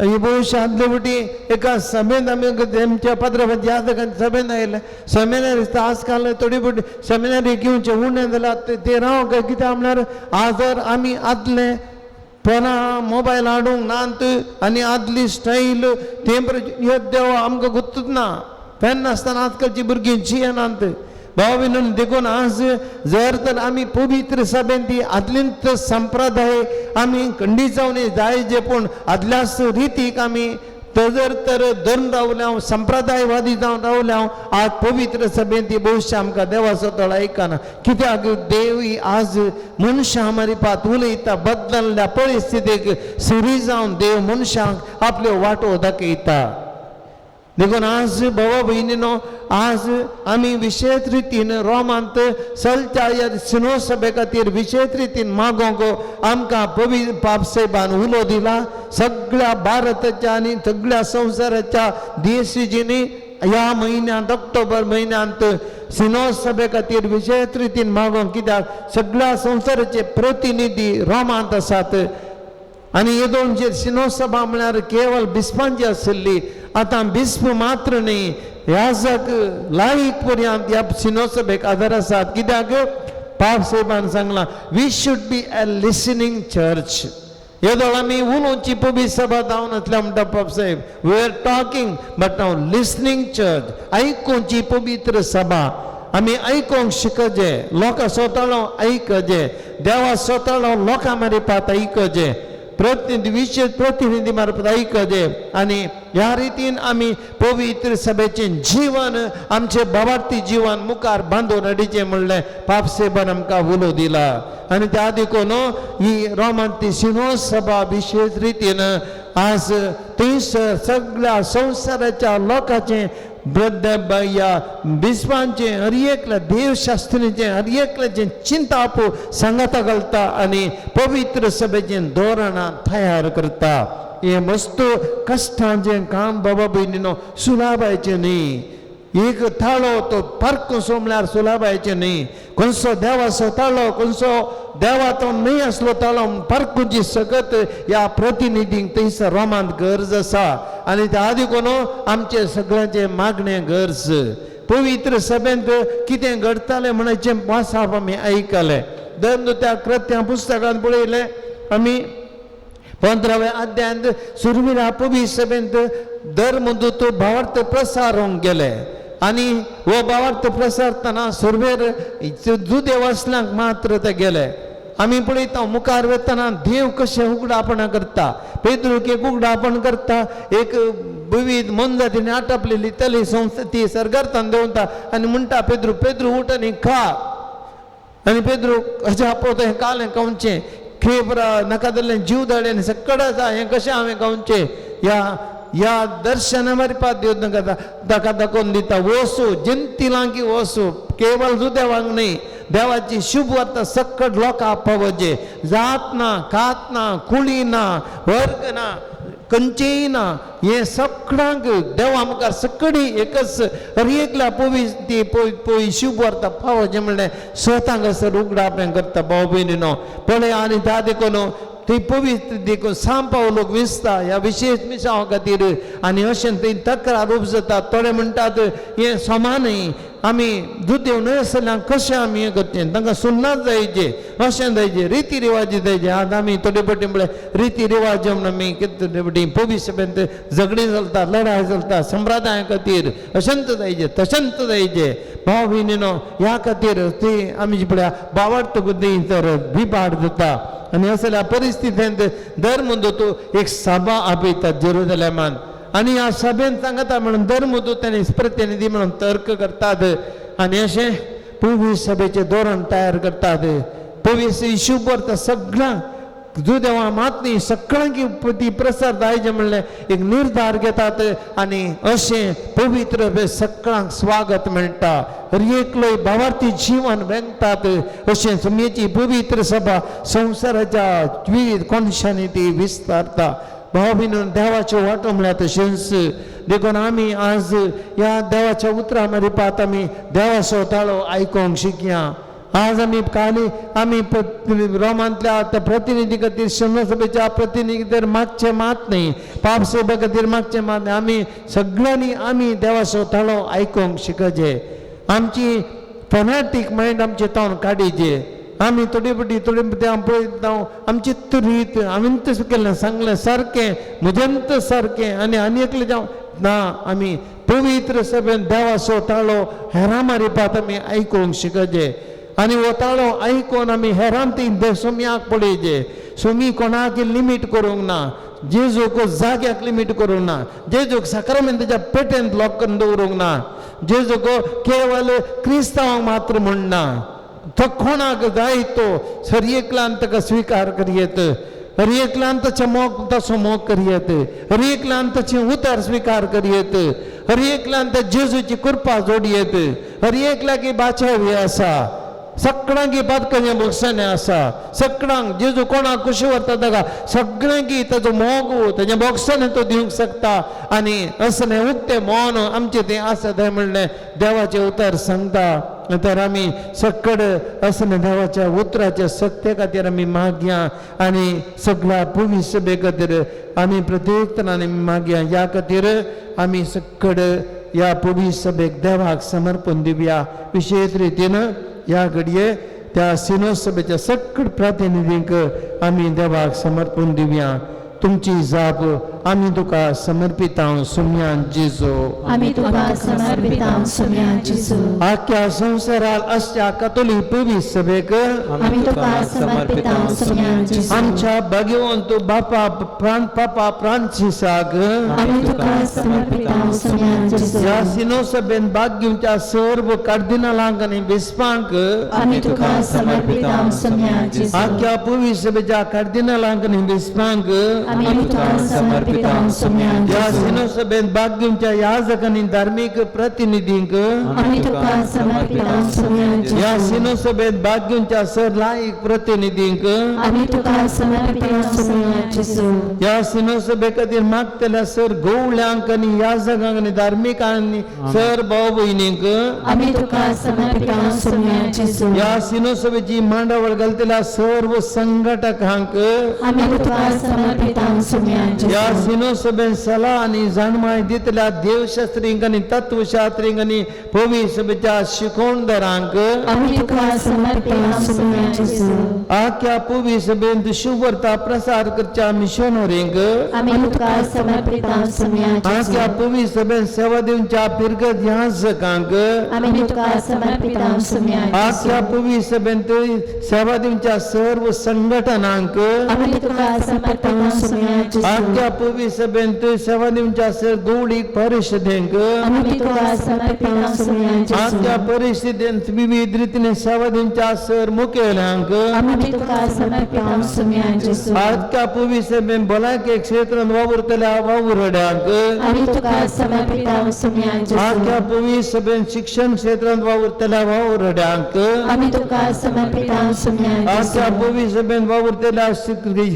ही बहुशा आदले फावटी एका सभेन आमी आमच्या पाद्रा याद सभेन आयले सेमिनारी आज काल थोडी फावटी सेमिनारी घेवचे उणें जाल्यार ते राव कित्याक म्हळ्यार आज जर आमी आदले परां मोबायल हाडूंक नात आनी आदली स्टायल ते देव आमकां गुत्तूच ना. पेन नासतना आजकालची भुरगीं जियेनात भाव भयणीन. देखून आज जर तर आमी पवित्र सभेन ती आदलींत संप्रदाय आमी खंडीत जावन जाय जे पूण आदल्याच रितीक आमी जर तर धरून रावल्या संप्रदायवादी जावन रावल्या आज पवित्र सभेन ती भविश्य आमकां देवाचो तळ आयकना. कित्याक देव आज मनशां मारिपात उलयता. बदलल्या परिस्थितीक सुरी जावन देव मनशांक आपल्यो वाटो दाखयता. देखून आज भावा भयणीनो आज आमी विशेष रितीन रोमांत चलच्या ह्या सिनो सभे खातीर विशेष रितीन मागोंक आमकां पवित्र पाप साहेबान उलो दिला. सगळ्या भारताच्या आनी सगळ्या संवसाराच्या देशीजींनी ह्या म्हयन्यांत ऑक्टोबर म्हयन्यांत सिनो सभे खातीर विशेष रितीन मागोंक कित्याक सगळ्या संवसाराचे प्रतिनिधी रोमांत आसात. आनी येदोळचे सिनो सभा म्हळ्यार केवळ बिस्पांची आशिल्ली, आतां बिस्प मात्र न्ही ह्या लायक पर्यंत ह्या सिनो सभेक आदार आसात. कित्याक पाप साहेबान सांगलां we should be a listening church. येदोळ आमी उलोवची पवित्र सभा जावन आसल्या म्हणटा पाप साहेब we are talking but now listening church. आयकुची पवित्र सभा आमी आयकोंक शिकजे, लोकां स्वताळो आयकजे, देवा स्वताळो लोकां मारिपात आयकजे, प्रतिनिधी विशेष प्रतिनिधी मार्फत आयकजे. आनी ह्या रितीन आमी पवित्र सभेचें जीवन आमचें बाबार्थी जीवन मुखार बांदून हाडचें म्हणलें पाप साहेबान आमकां उलो दिला. आनी त्या देखून ही रोमांती सिनो सभा विशेष रितीन आज थंयसर सगळ्या संवसाराच्या लोकांचें ह्या बिस्पांचें हर एकल्या देवशास्त्रीचें हर एकल्याचें चिंताप सांगाता घालता आनी पवित्र सभेचें धोरणां तयार करता. हें मस्त कश्टांचें काम बाबा भयणीनो सुलाभायचें न्ही. एक थाळो तो पारकोसो म्हळ्यार सुलाभायचें न्ही. खंयचो देवाचो ताळो खंयचो देवा तो न्हय आसलो ताळो पारकुची सकत ह्या प्रतिनिधींक थंयसर रोमांत गरज आसा. आनी त्या देखून आमचें सगळ्यांचें मागणें गरज. पवित्र सभेंत कितें घडटालें म्हणचें वासाप आमी आयकलें. दर त्या कृत्यां पुस्तकांत पळयलें आमी 15व्या अध्यायांत सुरवेला पवित्र सभेंत धर्मदूत भावार्थ प्रसारूंक गेले आनी हो भावार्थ प्रसारतना सुरवेर जुदेव असल्यांक मात्र ते गेले. आमी पळयता मुखार वतना देव कशें उगडापणां करता. पेद्रूक एक उगडापण करता, एक विविध मोनजातीन आटपलेली तली संस्था ती सरकारतान देंवता आनी म्हणटा पेद्रू पेद्रू उठ आनी खा. आनी पेद्रू अजाप हें कालें खावचें खेपरा नाका जाल्लें जीव धाडलें आनी सकड आसा हें कशें हांवें खावचें. ह्या ह्या दर्शना मारिपात देव तांकां ताका दाखोवन दिता वसू जंतिलांकी वसू केवळ जुदेवांक न्ही देवाची शुभ वार्ता सकट लोकांक पावोवचें. जात ना कात ना कुळी ना वर्ग ना खंयचेय ना हें सगळ्यांक देवा मुखार सकडी एकच हर एकल्या पवी ती पवी शुभ वार्ता पावोवचें म्हणलें स्वता हांगासर उगडापें करता भाव भयणीनो पळय. आनी त्या देखून ती पवित्र देखून सांपाव लोक विसता ह्या विशेष मिसांवा खातीर आनी अशें थंय तक्रार उपजता. थोडे म्हणटात हें समा न्ही आमी दुदेव न्हय आसल्यार कशें आमी हें करचें, तांकां सुन्नात जायचे अशें जायचे रिती रिवाजी जायचे. आतां आमी थोडे फावटी म्हळ्यार रिती रिवाज म्हण आमी कितें थोडे फावटी पवित्र सभेंत झगडीं चलता लढाय चलता संप्रदाया खातीर अशेंच जायचे तशेंच जायचे. भाव भयणीनो ह्या खातीर ती आमी पळया भावार्थ बुद्धी तर बिबाड जाता. आनी असल्या परिस्थितींत धर्मदूत एक सभा आपयतात जेरुजलेमान आनी ह्या सभेन सांगता म्हणून धर्मदूत आनी प्रतिनिधी म्हणून तर्क करतात आनी अशें पवित्र सभेचें धोरण तयार करतात. पवित्र शुभ वार्ता सगळ्यांक जुदेवा मात न्ही सगळ्यांक ती प्रसार जायचे म्हणलें एक निर्धार घेतात आनी अशें पवित्र सगळ्यांक स्वागत मेळटा. हर एकलो भावार्थी जीवन वेंगतात. अशें सुमयेची पवित्र सभा संवसाराच्या विविध कोनशांनी ती विस्तारता. भाव भयणीन देवाच्यो वाटो म्हळ्यार तशेंच देखून आमी आज ह्या देवाच्या उतरां मारिपात आमी देवाचो ताळो आयकोंक शिकया. आज आमी काली आमी रोमांतल्या त्या प्रतिनिधी खातीर शृंगसभेच्या प्रतिनिधी खातीर मागचें मात न्ही, पाप सभे खातीर मागचें मात न्ही. आमी सगळ्यांनी आमी देवाचो ताळो आयकोंक शिकचे. आमची फॅनाटीक मायंड आमचे तावन काडीचे. आमी थोडी फावटी थोडी फावटी पळयता आमची रीत हांवें तशें केलें सांगलें सारकें म्हजेंत सारकें आनी आनी एकलें जावं ना. आमी पवित्र सभेन देवाचो ताळो हेरां मारिपात आमी आयकूंक शिकचे आनी हो ताळो आयकून आमी हेरां ती सोम्याक पळयचे. सोमी कोणाक लिमीट करूंक ना, जेजूक जाग्याक लिमीट करूंक ना, जेजूक साक्रामेंताच्या पेटेंत लॉक करून दवरूंक ना, जेजूक केवल क्रिस्तांवांक मात्र म्हणना. तो कोणाक जाय तो हर एकल्यान ताका स्विकार करयेत, हर एकल्यान ताचें मोग तसो मोग करयेत, हर एकल्यान ताचें उतर स्विकार करयेत, हर एकल्यान त्या जेजूची कृपा जोडयेत. हर एकल्याक बाचावी आसा, सगळ्यांक बातकचें बक्षाणें आसा. सगळ्यांक जेजू कोणाक खुशी व्हरता ताका सगळ्यांक ताजो मोग ताजें बक्षाणें तो दिवंक शकता. आनी असलें उक्तें मन आमचें तें आसा तें म्हणलें देवाचें उतर सांगता. तर आमी सकड असलें देवाच्या उतराच्या सक्ते खातीर आमी मागया आनी सगळ्या पुवी सभे खातीर आमी प्रत्येक तरांनी मागया. ह्या खातीर आमी सकड ह्या पुवी सभेक देवाक समर्पण दिवया. विशेश रितीन ह्या घडये त्या सिनो सभेच्या सगळ प्रतिनिधींक आमी देवाक समर्पण दिवया. तुमची जाप आमी तुका समर्पितां सुम्यान जेजू. आमी तुका समर्पितां सुम्यान जेजू. आख्या संवसारात असल्या कातोलीक पवित्र सभेक आमी तुका समर्पितां सुम्यान जेजू. आमच्या भाग्यवंत बापा पापा फ्रांसिसाक आमी तुका समर्पितां सुम्यान जेजू. ह्या सिनो सभेन भाग घेवच्या सर्व कार्दिनालांक आनी बिस्पांक आमी तुका समर्पितां सुम्यान जेजू. आख्या पवित्र सभेच्या कार्दिनालांक आनी बिस्पांक आमी तुका समर्पितां सुम्यान ह्या जेजू. सिनो सभेन भाग घेवच्या याजक आनी धार्मीक प्रतिनिधींक आमी तुका समर्पितां सुम्यान ह्या जेजू. सिनो सभेन भाग घेवच्या सर लायक प्रतिनिधींक आमी तुका समर्पितां सुम्यान जेजू. ह्या सिनो सभे खातीर मागतल्या सर गवळ्यांक आनी याजकांक आनी धार्मिकांनी सर भाव भयणींक आमी तुका समर्पितां सुम्यान जेजू. ह्या सिनो सभेची मांडावळ घालतल्या सर्व संघटकांक आमी तुका समर्पितां सुम्यान ह्या जेजू. सिनो सभेन सलाह आनी जाणमाय दितल्या देवशास्त्रींक आनी तत्वशास्त्रींक आनी पवी सभेच्या शिकोवणदारांक आमी तुका समर्पितां सुम्यान जेजू. आख्या पवी सभेन शुभवर्ता प्रसार करच्या मिशनरींक आमी तुका समर्पितां सुम्यान जेजू. आख्या पवी सभेन सेवा दिवच्या फिरगत याजकांक आमी तुका समर्पितां सुम्यान जेजू. आख्या पवी सभेन सेवा दिवच्या सर्व संघटनांक आमी तुका समर्पितां सुम्यान जेजू. आख्या पवी सभेन सेवा दिवच्या सर गौडीक परिशदेंक आमी तुका समर्पितां सुम्यान जेजू. आख्या परिशदेंत विविध रितीने सेवा दिवच्या सर मुखेल्यांक आमी तुका समर्पितां सुम्यान जेजू. आख्या पवी सभेन भलायके क्षेत्रांत वावुरतल्या वावुरड्यांक आमी तुका समर्पितां सुम्यान जेजू. आख्या पवी सभेन शिक्षण क्षेत्रांत वावुरतल्या वावुरड्यांक आमी तुका समर्पितां सुम्यान जेजू. आख्या पवी सभेन वावुरतल्या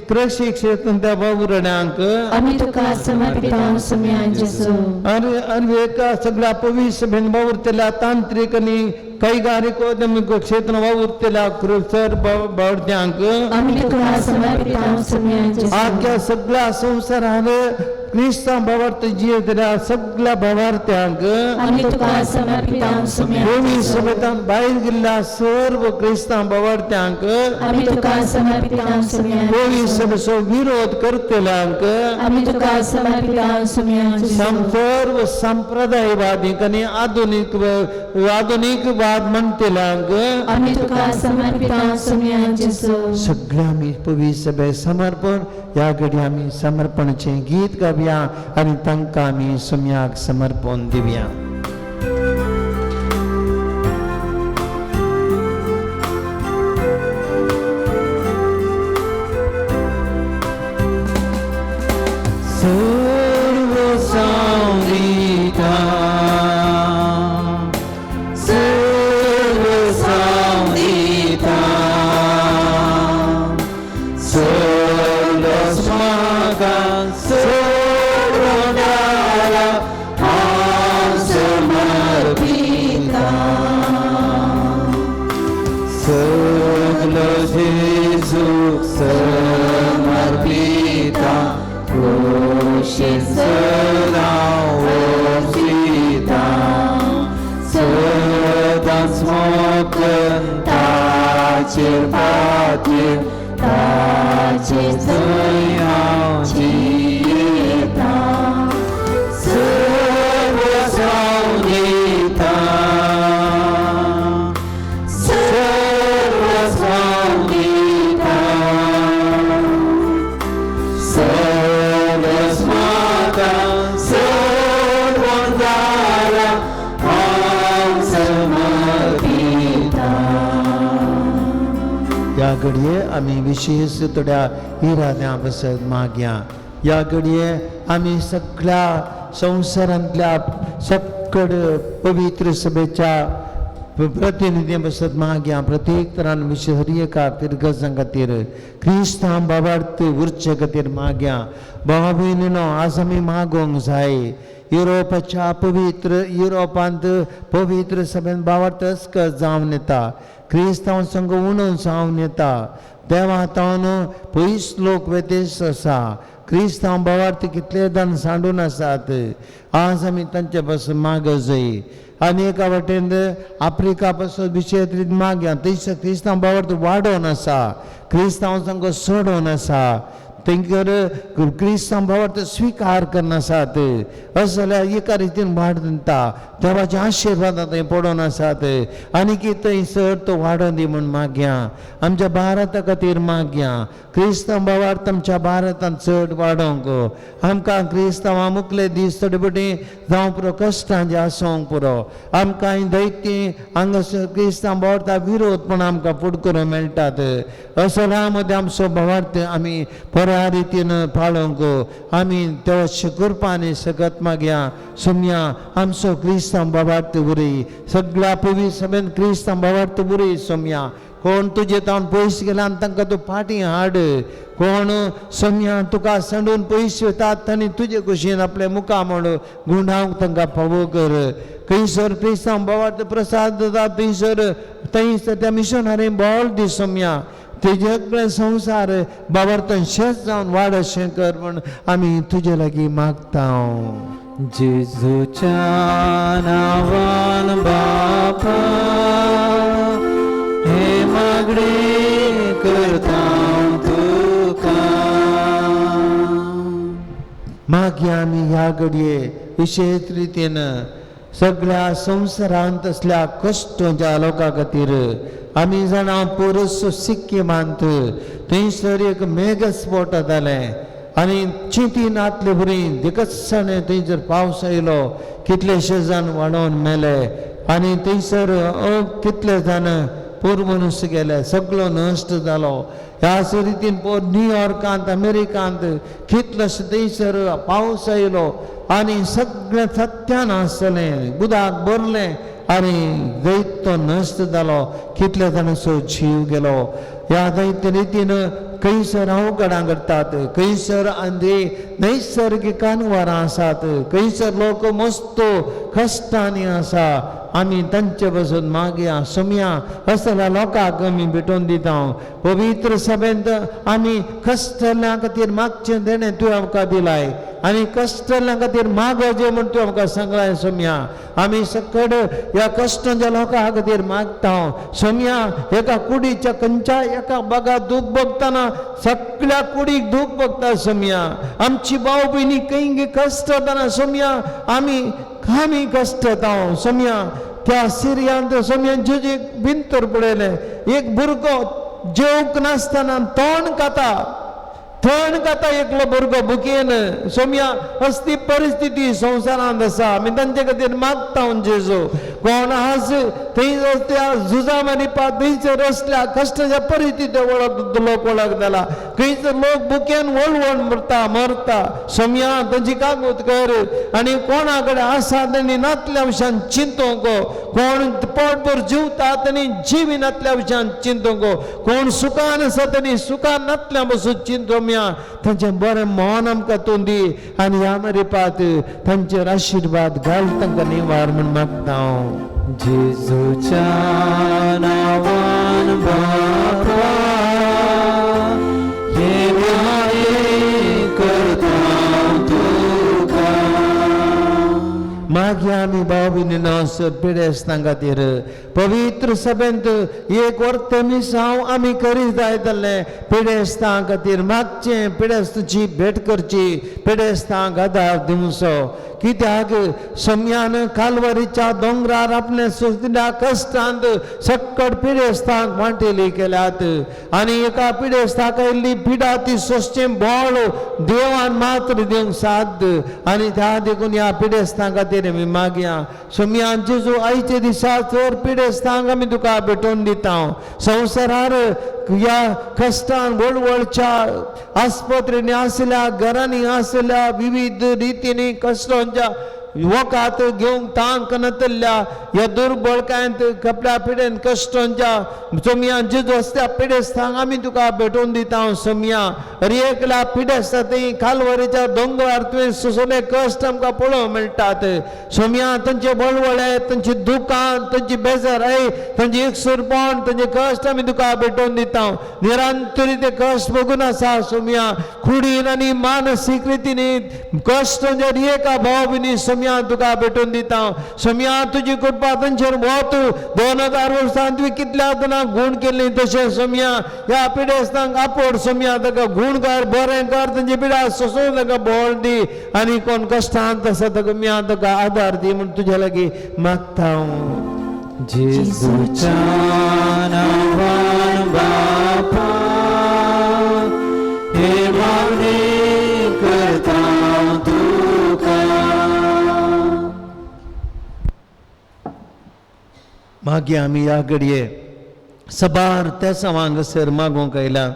कृषी क्षेत्रांत वावुरड्यांक आमी तुका समर्पितां सुम्यान जेजू. आनी आनी एका सगळ्या पवी सभेन वावुरतल्या तांत्रीक आनी कैगारिकोद्यमीक क्षेत्रांत वावुरतल्या सर बावड्यांक आमी तुका समर्पितां सुम्यान जेजू. आख्या सगळ्या संवसारान क्रिस्तांव भावार्थ जियेतल्या सगळ्या भावार्थ्यांक आमी तुका समर्पितां सुम्यान पवी जेजू. सभेंत भायर गेल्ल्या सर्व क्रिस्तांव भावार्थ्यांक आमी तुका समर्पितां सुम्यान पवी जेजू. सभेचो विरोध करतल्यांक आमी तुका समर्पितां सुम्यान जेजू. सर्व संप्रदायवादींक आनी आधुनिकवाद म्हणटल्यांक आमी तुका समर्पितां सुम्यान जेजू. सगळ्या आमी पवी सभे समर्पण ह्या घडी आमी समर्पणचें गीत गावया आनी तांकां आमी सुम्याक समर्पण दिवया. सर्व सावदिता, सर्व सावदिता, सर्व स्माका सर्व दारा हांव समर्पिता. सगलो जेजूक समर्पिता, क्रुशीर सदां वसिता, सदांच मोकन ताचेर फाटीर, ताचेर थंय हांव जियेता. सर्व सावदिता, सर्व सावदिता, सर्व स्माता सर्व दारा हांव समर्पिता. ह्या घडये आमी विशेष थोड्या इराद्यां पासत मागया. ह्या घडये आमी सगळ्या संवसारांतल्या सकड पवित्र सभेच्या प्रतिनिधी पासत मागया. प्रत्येक तरान विशेष हर एका फिरगजां खातीर क्रिस्तांव बाबार्थ उरचे खातीर मागया. भावा भयणीनो, आज आमी मागोंक जाय युरोपाच्या पवित्र युरोपांत पवित्र सभेन बाबार्थ अस्कत जावन येता, क्रिस्तांव संग उणून जावन येता. देवा तावन पयस लोक वेदेश आसा, क्रिस्तांव भावार्थ कितले जाण सांडून आसात. आज आमी तांचे पासून माग जाय. आनी एका वाटेन आफ्रिका पासून विशेश रितीन मागया, थंयसर क्रिस्तांव भावार्थ वाडोवन आसा, क्रिस्तांव सामको चडोवन आसा, तेंकर क्रिस्तांव भावार्थ स्विकार करनासात. अशें जाल्यार एका रितीन वाड दिता, देवाचे आशिर्वाद थंय पडोवन आसात. आनी की थंयसर तो वाडोवन दी म्हूण मागया. आमच्या भारता खातीर मागया, क्रिस्तांव भावार्थ आमच्या भारतांत चड वाडोवंक. आमकां क्रिस्तांवां मुखले दीस थोडे फावटी जावं पुरो, कश्टांचे आसूंक पुरो. आमकां दैत्य हांगासर क्रिस्तांव भावार्था विरोध पण आमकां फुड करूंक मेळटात. असल्या मदें आमचो भावार्थ आमी बऱ्या रितीन पाळोवंक आमी देवाच्या कृपान सगत मागया. सोमया आमचो क्रिस्तांव भावार्थ उरय, सगळ्या पवित्र सभेन क्रिस्तांव भावार्थ उरय. सोमया कोण तुजे तावन पयस गेला आनी तांकां तूं फाटीं हाड. कोण सोमया तुका सांडून पयस वतात तांणी तुजे कुशीन आपले मुखा म्हण गुंडावंक तांकां फावो कर. खंयसर क्रिस्तांव भावार्थ प्रसाद जाता थंयसर थंयसर त्या मिशनरी बोल दी सोमया. ते सगळे संवसार भावार्थान शेत जावन वाड अशें कर म्हण आमी तुजे लागीं मागता. जेजूच्या नांवान बापा हे मागणें करता तुका. मागया आमी ह्या घडये विशेश रितीन सगळ्या संवसारांत असल्या कश्टांच्या लोकां खातीर. आमी जाणा पुरुस सिक्किमांत थंयसर एक मेघस्फोट जालें आनी चिंती नातले बरी दिकसाणे थंयसर पावस आयलो, कितलेशे जाण वाडोवन मेले आनी थंयसर कितले जाण पोरमनुस गेले, सगळो नश्ट जालो. ह्या रितीन पोर न्यूयॉर्कांत अमेरिकांत कितलोसो थंयसर पावस आयलो आनी सगळें सत्यान आसलें, उदक भरलें आनी जैत तो नश्ट जालो, कितल्या जाणांचो जीव गेलो. ह्या दैत्य रितीन खंयसर अवघडां घडटात, खंयसर आनी नैसर्गीक अनवरां आसात, खंयसर लोक मस्त कश्टांनी आसा. आमी तांचे पासून मागया सोमया असल्या लोकांक आमी भेटोवन दिता. पवित्र सभेंत आमी कश्टल्या खातीर मागचें देणें तुवें आमकां दिलाय आनी कश्टल्या खातीर मागोवचें म्हूण तुवें आमकां सांगलां. सोमया आमी सकड ह्या कश्टांच्या लोकां खातीर मागता. सोमया एका कुडीच्या खंयच्या एका बागा दूख भोगतना सगळ्या कुडीक दूख भोगता. सोमया आमची भाव भयणी खंय कश्ट जातना सोमया आमी आमी कश्टता. सोमया त्या सिरियांत सोमया जेजे भिंतर पडयलें, एक भुरगो जेवंक नासतना तोंड खाता, थंड खाता एकलो भुरगो बुकेन सोम्या असली परिस्थिती संवसारांत आसा. आमी तांचे खातीर मागता जेजू कोण आस थंय त्या झुजा मारिपा थंयसर असल्या कश्टाच्या परिस्थिती वळख लोक वळखतला खंयसर लोक बुकेन वळवण मरता मरता सोम्या तांची कागूत कर आनी कोणा कडेन आसा तेणी नातल्या विशयान चिंतूंक कोण पोटभर जिवता तेणी जिवी नातल्या विशयान चिंतूंक कोण सुखान आसा तेणी सुखान नातल्या बसून चिंतूया तांचें बरें मन आमकां तूं दी आनी ह्या मरिपात तांचेर आशिर्वाद घाल तांकां निवार म्हूण मागता हांव. जेजूच्या नांवान बापा हे मागणें करता तुका. मागीर आमी भाव भयणीनो पिडेस्तां खातीर पवित्र सभेंत एक वर्ते मिसांव आमी करीत जाय जाल्लें पिडेस्तां खातीर मागचें पिडेस्ताची भेट करची पिडेस्तांक आदार दिवचो. कित्याक सम्यान कालवारीच्या दोंगरार आपल्या सोंसल्या कश्टांत सक्कड पिडेस्तांक वांटेली केल्यात आनी एका पिडेस्ताक आयिल्ली पिडा ती सोंसचें बळ देवान मात्र दिवंक साध्य आनी त्या देखून ह्या पिडेस्तां खातीर आमी मागया. सोम्यान जेजू आयचे दिसा चड पिडेस्तांक आमी तुका भेटोवन दिता. संवसारार ह्या कश्टान वळवळच्या आस्पत्रेंनी आसल्या घरांनी आसल्या विविध रितींनी कश्टांच्या वखात घेवंक तांक नातल्या ह्या दुर्बळकायंत कपड्या पिडेन कश्टांच्या सोमया जेजू आसल्या पिडेस्तांक आमी तुका भेटोवन दिता. सोमया अरे एकल्या पिडेस्ता थंय कालवरीच्या दोंगरार तुवें सोंसले कश्ट आमकां पळोवंक मेळटात. सोमया तांचे वळवळे तांची दुकान तांची बेजाराय तांची एकसूरपण तांचे कश्ट आमी तुका भेटोवन दिता. निरंतर ते कश्ट बघून आसा सोमया कुडीन आनी मानसीक रितीन कश्ट एका भाव भयणी सोमया तुका भेटून दिता. सोमया तुजी कृपा तांचेर वत 2000 वर्सां तुवें कितल्या जाणांक गूण केल्ली तशें सोमया ह्या पिडेस्तांक आपोड सोमया ताका गूण कर बरें कर तांची पिडा सोसून ताका बळ दी आनी कोण कश्टांत आसा ताका मिया ताका आदार दी म्हूण तुज्या लागीं मागता हांव. जेजूच्या नांवान बापा हे मागणें करता तुका. मागीर आमी ह्या घडये सबार तेसांवांक सर मागूंक आयला.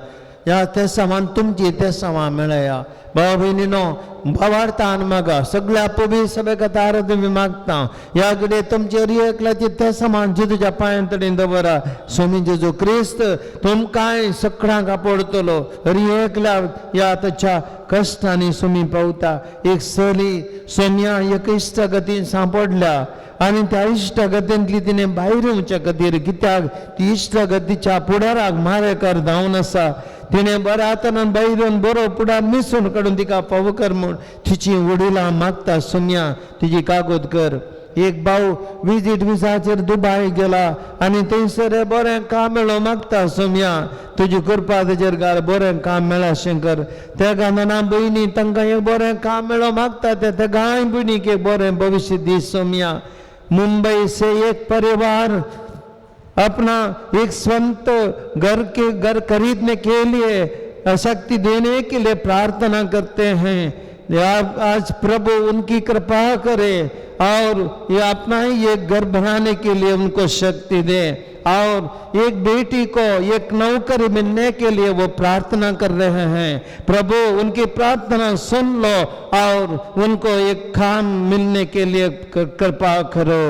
ह्या तेसांवान तुमची तेसांवां मेळया. भाव भयणीनो भावार्थान मागा सगळ्या पवित्र सभे खातीर तुमी मागता. ह्या घडये तुमचे एकल्याची तेसांवान जेजूच्या पांयां तडेन दवरा. स्वामी जेजू क्रिस्त तुमकांय सगळ्यांक आपडतलो. हरी एकल्या ह्या ताच्या कश्टांनी स्वामी पावता. एक सली सोम्या एक इश्टागतीन सांपडल्या आनी त्या इश्टागतींतली तिणें भायर येवच्या खातीर कित्याक ती इश्टागतीच्या फुडाराक मारेकार धांवन आसा. तिणें बऱ्या हातान भायर येवन बरो फुडार मिसून काडून तिका फावो कर म्हूण तिची वडिलां मागता. सोम्या तिची कागद कर. एक भाव विजीट विसाचेर दुबाय गेला आनी थंयसर बरें काम मेळो मागता. सोम्या तुजी कृपा तेजेर घाल बरें काम मेळा शंकर. तेगा नाना भयणी तांकां एक बरें काम मेळो मागता. ते तेगाय भयणीक एक बरें भविश्य दी सोम्या. मुंबई से एक परिवार अपना एक स्वंत घर के घर खरीदने के लिए शक्ति देने के लिए प्रार्थना करते हैं. आज प्रभु उनकी कृपा करे और ये अपना ही एक घर बनाने के लिए उनको शक्ति दे और एक बेटी को एक नौकरी मिलने के लिए वो प्रार्थना कर रहे हैं. प्रभु उनकी प्रार्थना सुन लो और उनको एक काम मिलने के लिए कृपा करो.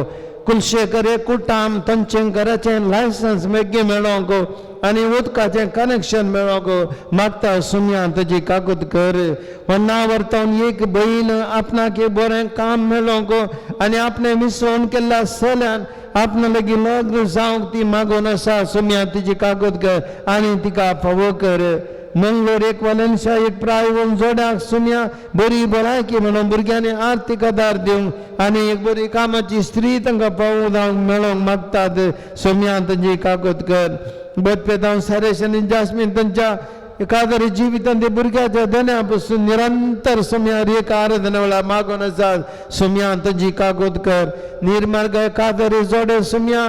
कुलशेखर एक कुटाम तांचें घराचें लायसन्स बेगीन मेळोंक आनी उदकाचें कनेक्शन मेळोंक मागता. सुमया ताजी कागद कर. होन्ना वर्तवन एक बहीण आपणाक एक बरें काम मेळोंक आनी आपणें मिसळून केल्ल्या सल्यान आपणा लागीं लग्न जावंक ती मागून आसा. सुमया तिजी कागद कर आनी तिका फावो कर. मंगळूर एक वलेन्शा एक प्राय जोड्याक सुमया बरी भलायकी म्हणून भुरग्यांनी आर्थीक आदार दिवंक आनी एक बरी कामाची स्त्री तांकां पावोवंक मेळोवंक मागतात. सोम्या तांची कागद कर. बदपेतांव सरेश आनी जास्मीन तांच्या एकादरी जिवितान ते भुरग्याच्या दन्या पसून निरंतर सोम्या एक आराधना वेळार मागून आसात. सोम्या तांची कागद कर. निर्मार्ग एकादरी जोडे सोम्या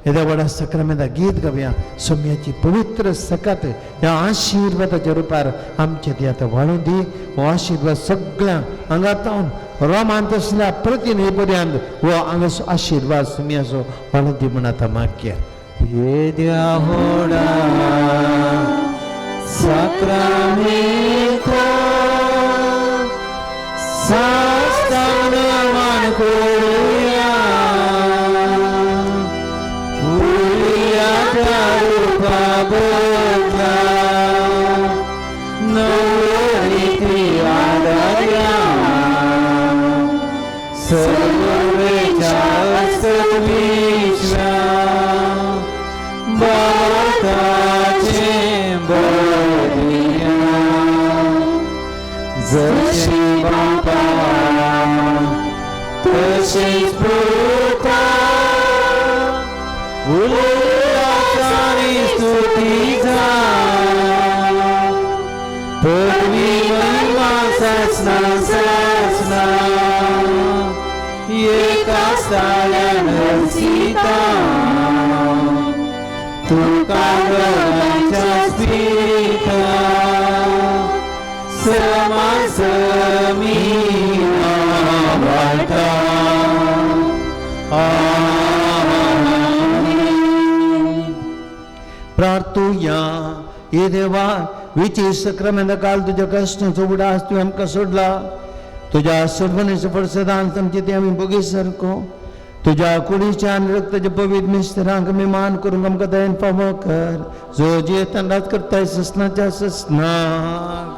येद्या व्हडा सक्रामेंता गीत गावया. सोम्याची पवित्र सकात ह्या आशिर्वादाच्या रुपार आमच्या ती आतां वाडून दी. हो आशिर्वाद सगळ्यांक हांगा रोमांत आसल्या प्रतिनिधी पर्यंत हो हांगा आशिर्वाद सुम्याचो वाडून दी म्हूण आतां मागया. येद्या होडा साक्रामेंता साष्टांग मान करुया, उलयाच्या रुपा बदला नव्यो रिती आदार्या, सर्वेच्या सविश्वा बाताचें बदया, जशें बापा तशेंच पुता उलयाचानी स्तुती जाय, पदवी महिमा सासना सासना एका स्थाल्यान सीता, तुका गणाच्या स्पिरिता समासमी वाटा. प्रार्थुया. हे देवा, विची सक्रामेंता काल तुज्या कश्टांचो उडास तुवें आमकां सोडला. तुज्या सोडवणेचो फळ सदांच आमचे ते आमी भोगी सारको तुज्या कुडीच्या आनी रक्ताच्या पवित्र मिस्तरांक आमी मान करूंक आमकां दयेन फावो कर, जो जियेतान राज करताय ससनाच्या ससनाक.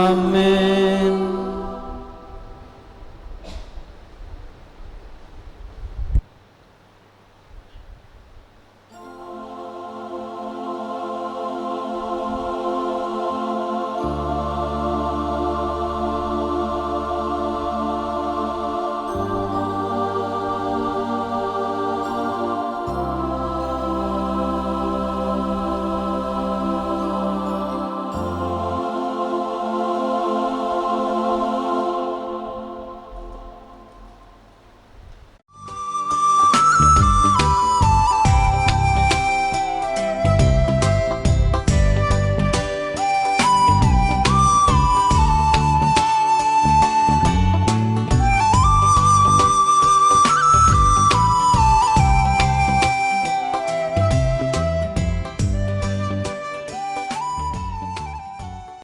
आमेन.